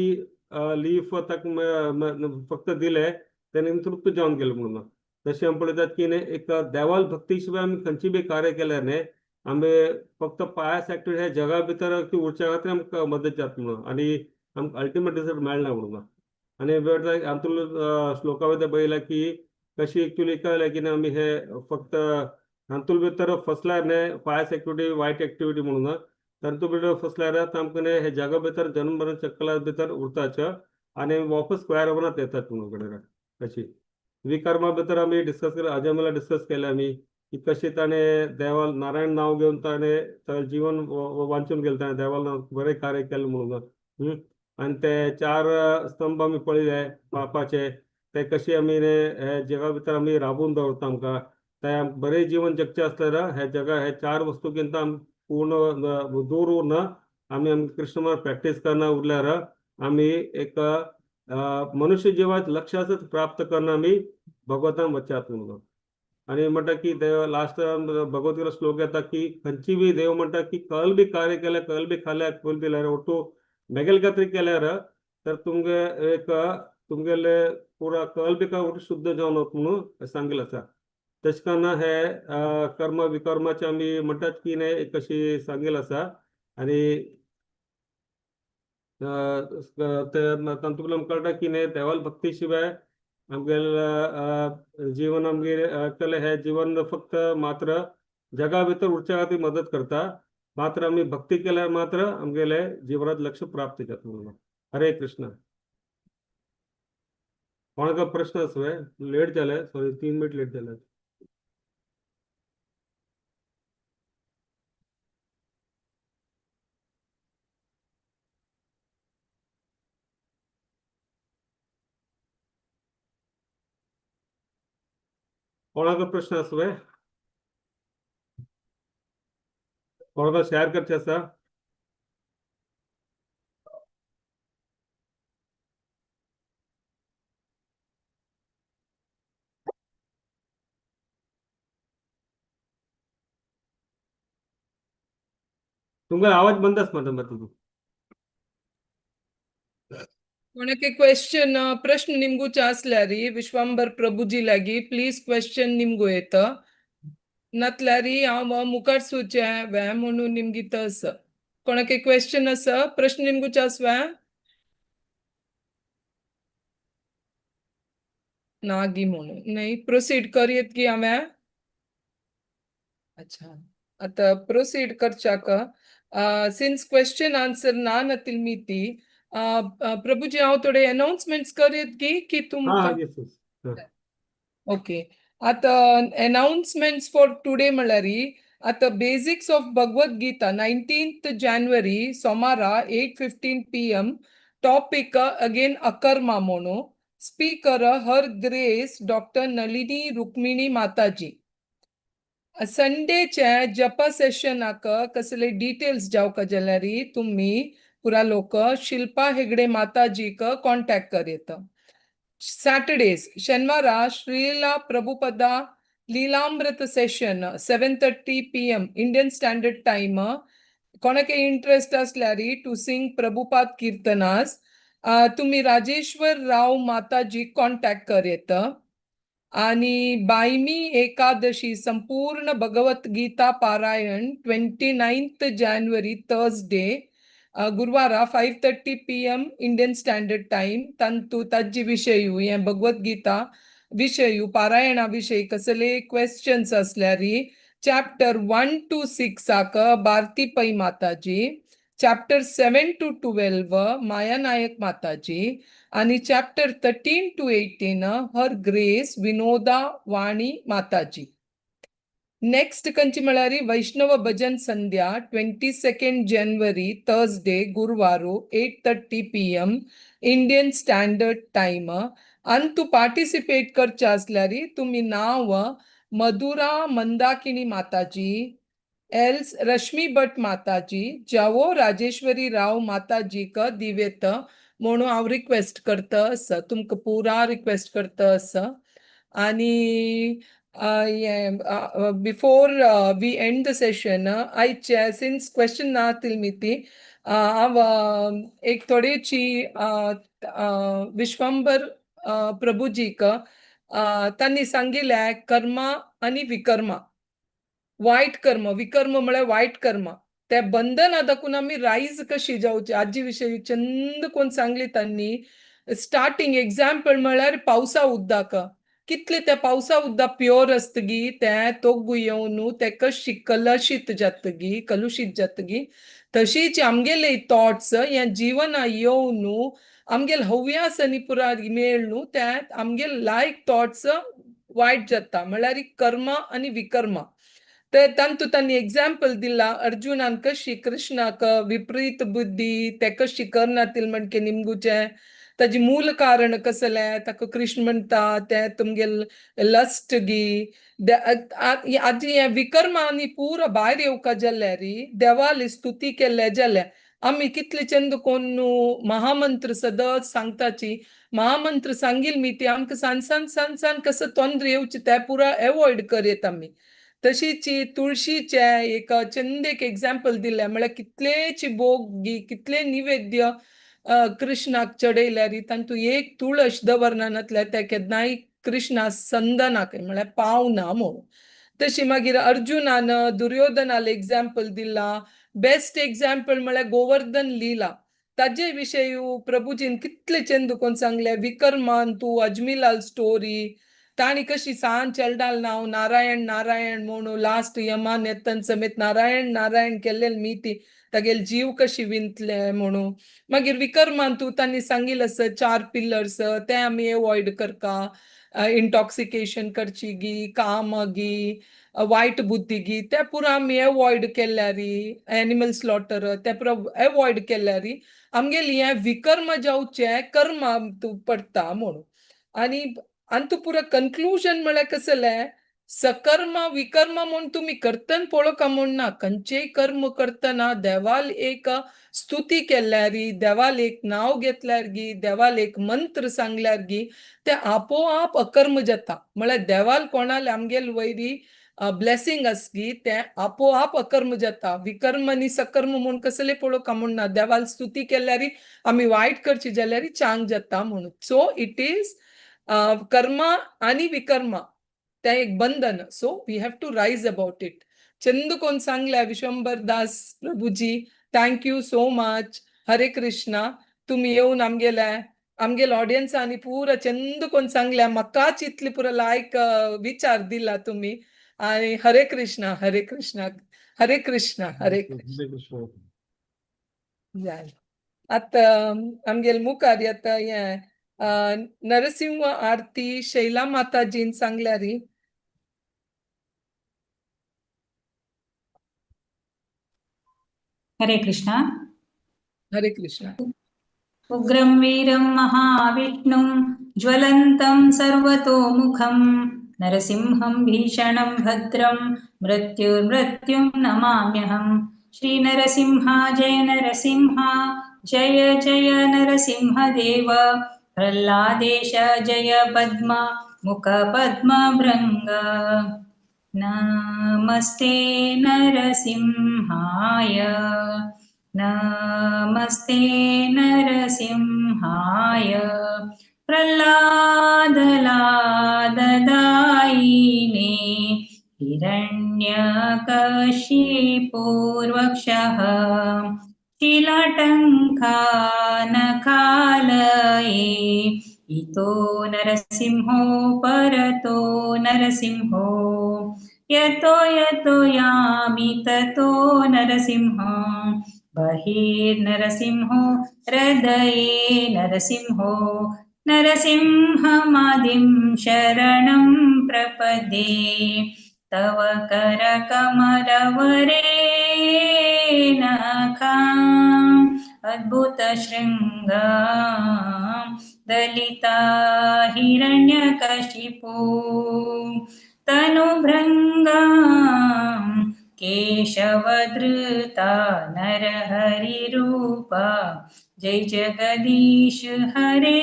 लीफ ताका फक्त दिलें तेणे तृप्त जावन गेलें म्हणून. तशें आमी पळयतात की न्ही एक देवाल भक्ती शिवाय आमी खंयची बी कार्य केल्यार न्ही आमी फक्त पायस ऍक्टिविटी हे जगा भितर ती उरच्या खातीर आमकां मदत जाता म्हणून आनी आमकां अल्टिमेट रिजल्ट मेळना म्हणून. आनी हातूंत श्लोका भितर बरयलां की कशी एक्चुअली कळलें की ना आमी हे फक्त हातूंत भितर फसल्यार न्हय पायस ऍक्टिविटी वायट ऍक्टिविटी म्हणून तातूंत भितर फसल्यार आमकां न्हय हे जगा भितर जन्म मरण चक्रा भितर उरताच आनी वापस स्क्वेअर वनात येतात म्हणून कडेन. अशी विकर्मा भितर आमी डिस्कस केले, अजमेला डिस्कस केले आमी की कशी ताणें देवा नारायण नांव घेवन ताणें जीवन वांचून गेलें, ताणें देवाला नांव बरें कार्य केलें म्हणून. आनी ते चार स्तंभ आमी पळयले पापाचे, ते कशे आमी हे जगा भितर आमी राबोवन दवरता आमकां ते बरें जीवन जगचें आसल्यार हे जगा हे चार वस्तू घेवन आमी पूर्ण दूर उरना आमी आमकां कृष्ण प्रॅक्टीस करना उरल्यार आमी एक मनुष्य जिवात लक्ष्याच प्राप्त करना आमी भगवतान वचात म्हणून. आनी म्हणटा की देव लास्ट भगवद्गीता श्लोक येता की खंयची बी देव म्हणटा की कल बी कार्य केल्यार, कल बी खाल्यार, कल बी ఒట్టు मेगेल खातीर केल्यार तर तुमगे एक तुमगेले पुरा कल बी काय ఒట్టు शुद्ध जावन वता म्हणून सांगिल्लें आसा. तशें करून हे कर्म विकर्माचे आमी म्हणटात की न्हय एक कशी सांगिल्लें आसा. आनी ते तातूंतल्यान कळटा की न्हय देवाल भक्ती शिवाय आमगेलें जीवन आमगेलें केलें हें जीवन फक्त मात्र जगा भितर उरच्या खातीर मदत करता, मात्र आमी भक्ती केल्यार मात्र आमगेले जिवनात लक्ष प्राप्त जाता म्हणून. हरे कृष्ण. कोणाक प्रश्न आसा? लेट जाले, सॉरी 3 मिनिट लेट जाले. कोणाक प्रश्न आसा? कोणाक शेअर करचे आसा? तुमका आवाज बंद आसा मॅडम तुजो. कोणाके क्वेश्चन प्रश्न निमगूचे आसल्यार विश्वांबर प्रभुजी लागी प्लीज क्वेश्चन निमगू येता, नातल्यार हांव मुखार सुचें वे म्हणून निमगीत आसा. कोणाके क्वेश्चन आसा, प्रश्न निमगूचे आसा नागी म्हणून नाही प्रोसीड करयेत की हांवें? अच्छा, आतां प्रोसीड करच्याक सिन्स क्वेश्चन आन्सर ना नातील मिती प्रभुजी हांव थोडे अनाउन्समेंट्स करयेत की की तुमकां? ओके, आतां अनाउन्समेंट्स फॉर टुडे म्हणल्यार आतां basics of Bhagavad Gita 19th January सोमारा 8:15 PM, topic again akarma म्हणून, speaker her grace doctor Nalini Rukmini Mataji. संडेचे जपा सेशनाक कसले डिटेल्स जावका जाल्यार तुमी पुरा लोक शिल्पा हेगडे माताजीक कॉन्टॅक्ट करयेत. सॅटर्डेज शेनवारा Srila Prabhupada Lilamrita session 7:30 PM Indian standard time. कोणाक इंट्रस्ट आसल्यार टू सिंग प्रभुपाद कीर्तनास तुमी राजेश्वर राव माताजी कॉन्टॅक्ट करयेत. आणि बायमी एकादशी संपूर्ण भगवत गीता पारायण 29th January Thursday गुरुवारा 5:30 PM Indian standard time. तांतू ताजी विशयू हें भगवत गीता विशयू पारायणा विशयी कसले क्वेश्चन्स आसल्यार chapter 1 to 6 Bharati Pai Mataji, chapter 7 to 12 Maya Nayak Mataji आणि chapter 13 to 18 her grace Vinoda Vani Mataji. Next कंची म्हळ्यार वैष्णव भजन संध्या 22 January Thursday गुरुवारू 8:30 PM Indian standard time. आनी तूं पार्टिसिपेट करचें आसल्यार तुमी नांव मधुरा मंदाकिनी माताजी, एल्स रश्मी भट माताजी, जावो राजेश्वरी राव माताजीक दिवेत म्हणून हांव रिक्वेस्ट करता आसा, तुमकां पुरा रिक्वेस्ट करता आसा. आनी before we end the session आयचे सिन्स क्वेश्चन ना ती हांव एक थोडेची विश्वंबर प्रभुजीक तांणी सांगिल्लें कर्मा आनी विकर्मा. वायट कर्म, विकर्म म्हळ्यार वायट कर्म, त्या बंधना दाखून आमी रायज कशी जावची आजी विशयी चंद कोण सांगली तांणी. स्टार्टिंग एग्जाम्पल म्हळ्यार पावसा उदक, कितले त्या पावसा उदक प्योर आसतगी, तें तोग्गू येवन तें कशी कलशीत जातगी, कलुशीत जातगी, तशीच आमगेले थॉट्स ह्या जिवना येवन आमगेले हव्यास आनी पुरा मेळ न्हू, त्या आमगेले लायक थॉट्स वायट जाता, म्हळ्यार कर्म आनी विकर्म. ते तांतू तांणी एग्जाम्पल दिला अर्जुनान कशी कृष्णाक विपरीत बुद्धी ते कशी करनातील म्हणके निमगुचें ताजी मूल कारण कसलें, ताका कृष्ण म्हणटा तें तुमगेल लस्ट गी. आजी हें विकर्मांनी पुरा भायर येवका जाल्यार देवाली स्तुती केल्ले जाल्यार आमी कितले चंद कोन्न न्हू महामंत्र सदांच सांगताची, महामंत्र सांगील मी ती आमकां सान सान सान सान कसो तोंद्र येवची ते पुरा एवॉयड करयत आमी. तशीच तुळशीचे एक चंद एक एग्जाम्पल दिलें, म्हळ्यार कितलेची भोग कितले निवेद्य कृष्णाक चडयल्यार तांतू एक तुळस दवरना ते केन्नाय कृष्णा संदनाक म्हळ्यार पावना म्हणून. तशी मागीर अर्जुनान दुर्योधनाल एग्जाम्पल दिला. बेस्ट एग्जाम्पल म्हळ्यार गोवर्धन लीला, ताजे विशय प्रभुजीन कितले चंद कोण सांगले. विकर्मान तूं अजमीलाल स्टोरी, ताणी कशी सान चेलडाल नांव नारायण नारायण म्हणून लास्ट यमान येतन समेत नारायण नारायण केल्ले मिती तागेल जीव कशी विंतले म्हणून. मागीर विकर्मान तूं तांणी सांगिल्लें आसा चार पिलर्स, ते आमी एवॉयड करका, इंटॉक्सिकेशन करची गी, काम गी, वायट बुद्धी गी, ते पुरा आमी एवॉयड केल्यार, एनिमल स्लॉटर ते पुरा एवॉयड केल्यार आमगेली हें विकर्म जावचें कर्म तूं पडटा म्हणून. आनी आनी तूं पुरा कन्क्लुजन म्हळ्यार कसलें, सकर्म विकर्म म्हूण तुमी करतन पळोवका म्हूण ना, खंयचेय कर्म करतना देवाल एक स्तुती केल्यार, देवाल एक नांव घेतल्यार गी, देवाल एक मंत्र सांगल्यार गी, ते आपोआप अकर्म जाता. म्हळ्यार देवाल कोणाले आमगेल वयरी ब्लेसिंग आसगी ते आपोआप अकर्म जाता. विकर्म आनी सकर्म म्हूण कसले पळोवका म्हूण ना, देवाल स्तुती केल्यार आमी वायट करची जाल्यार चांग जाता म्हणून. सो it is कर्म आनी विकर्म तें एक बंधन, so we have to rise about it. Chand कोण सांगल्या विश्वंबर दास प्रभुजी, thank you so much. Hare Krishna. तुमी येवन आमगेल्या आमगेल्या ऑडियन्सांनी पुरा चंद कोण सांगल्या, म्हाकाच इतली पुरा लायक विचार दिला तुमी. आनी हरे कृष्णा, हरे कृष्णा, हरे कृष्णा, हरे कृष्णा. हरे कृष्ण. जालें. आतां आमगेले मुखार येता हें नरसिंह आरती शैला माताजीन सांगल्यारी. हरे कृष्णा. हरे कृष्णा. उग्रं वीरं महाविष्णुं ज्वलन्तं सर्वतोमुखं नरसिंहं भीषणं भद्रं मृत्युर्मृत्युं नमाम्यहम्. श्रीनरसिंहा जय नरसिंहा जय जय नरसिंहदेव, प्रह्लादेश जय पद्म मुख पद्मभृङ्ग. नमस्ते नरसिंहाय, नमस्ते नरसिंहाय, प्रह्लादलाददायिने हिरण्यकशिपूर्वक्षः शिलाटङ्कानखालये इतो नरसिंहो परतो नरसिंहो, यतो यतो यामि ततो नरसिंह, बहिर्नरसिंहो हृदये नरसिंहो, नरसिंहमादिं शरणं प्रपद्ये. तव करकमलवरे नखाम् अद्भुतशृङ्गां दलिता हिरण्यकशिपो तनुभृङ्गां केशवधृता नरहरिरूपा जय जगदीश हरे,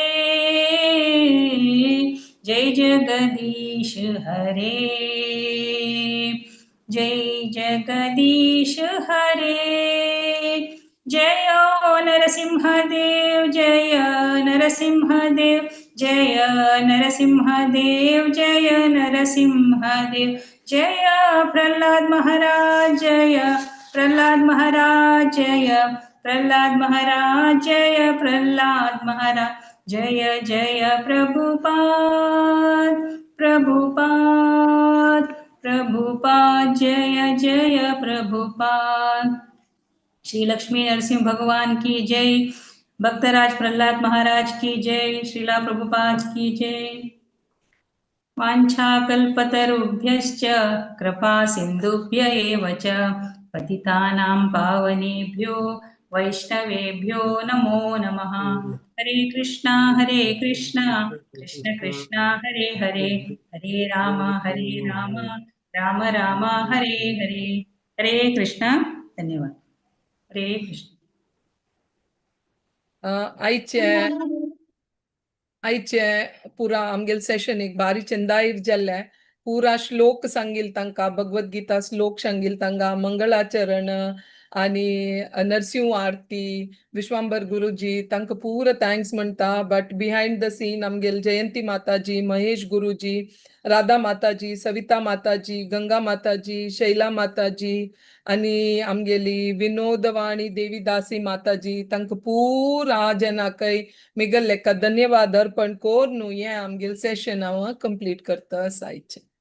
जय जगदीश हरे, जय जगदीश हरे. जय नरसिंहदेव, जय नरसिंहदेव, जय नरसिंहदेव, जय नरसिंहदेव, जय प्रहलाद महाराज, जय प्रहलाद महाराज, जय प्रहलाद महाराज, जय प्रहलाद महाराज, जय जय प्रभुपाद, प्रभुपाद, प्रभुपाद, जय जय प्रभुपाद। श्री लक्ष्मी नरसिंह भगवान की जय, भक्तराज प्रहलाद महाराज की जय, श्रीला प्रभुपाद की जय। वाञ्छाकल्पतरुभ्यश्च कृपा सिन्धुभ्य एव च पतितानां पावनेभ्यो वैष्णवेभ्यो नमो नमः। हरे कृष्णा हरे कृष्णा कृष्ण कृष्णा हरे हरे, हरे राम राम राम हरे हरे। हरे कृष्णा। धन्यवाद। हरे कृष्ण। आयचे आयचे पुरा आमगेले सेशन एक बारी चंदाईर जाल्लें. पुरा श्लोक सांगील तांकां, भगवत गीता श्लोक सांगील तांकां, मंगळाचरण आणि नरसिंह आरती, विश्वांबर गुरुजी तांकां पुरा thanks म्हणटा. बट बिहायंड the scene आमगेले जयंती माताजी, महेश गुरुजी, राधा माताजी, सविता माताजी, गंगा माताजी, शैला माताजी आणि आमगेली विनोदवाणी देवीदासी माताजी, तांकां पुरा जनाकय मिगल लेखा धन्यवाद अर्पण कोरून हें आमगेलें सेशन हांव कंप्लीट करता आसा आयचें.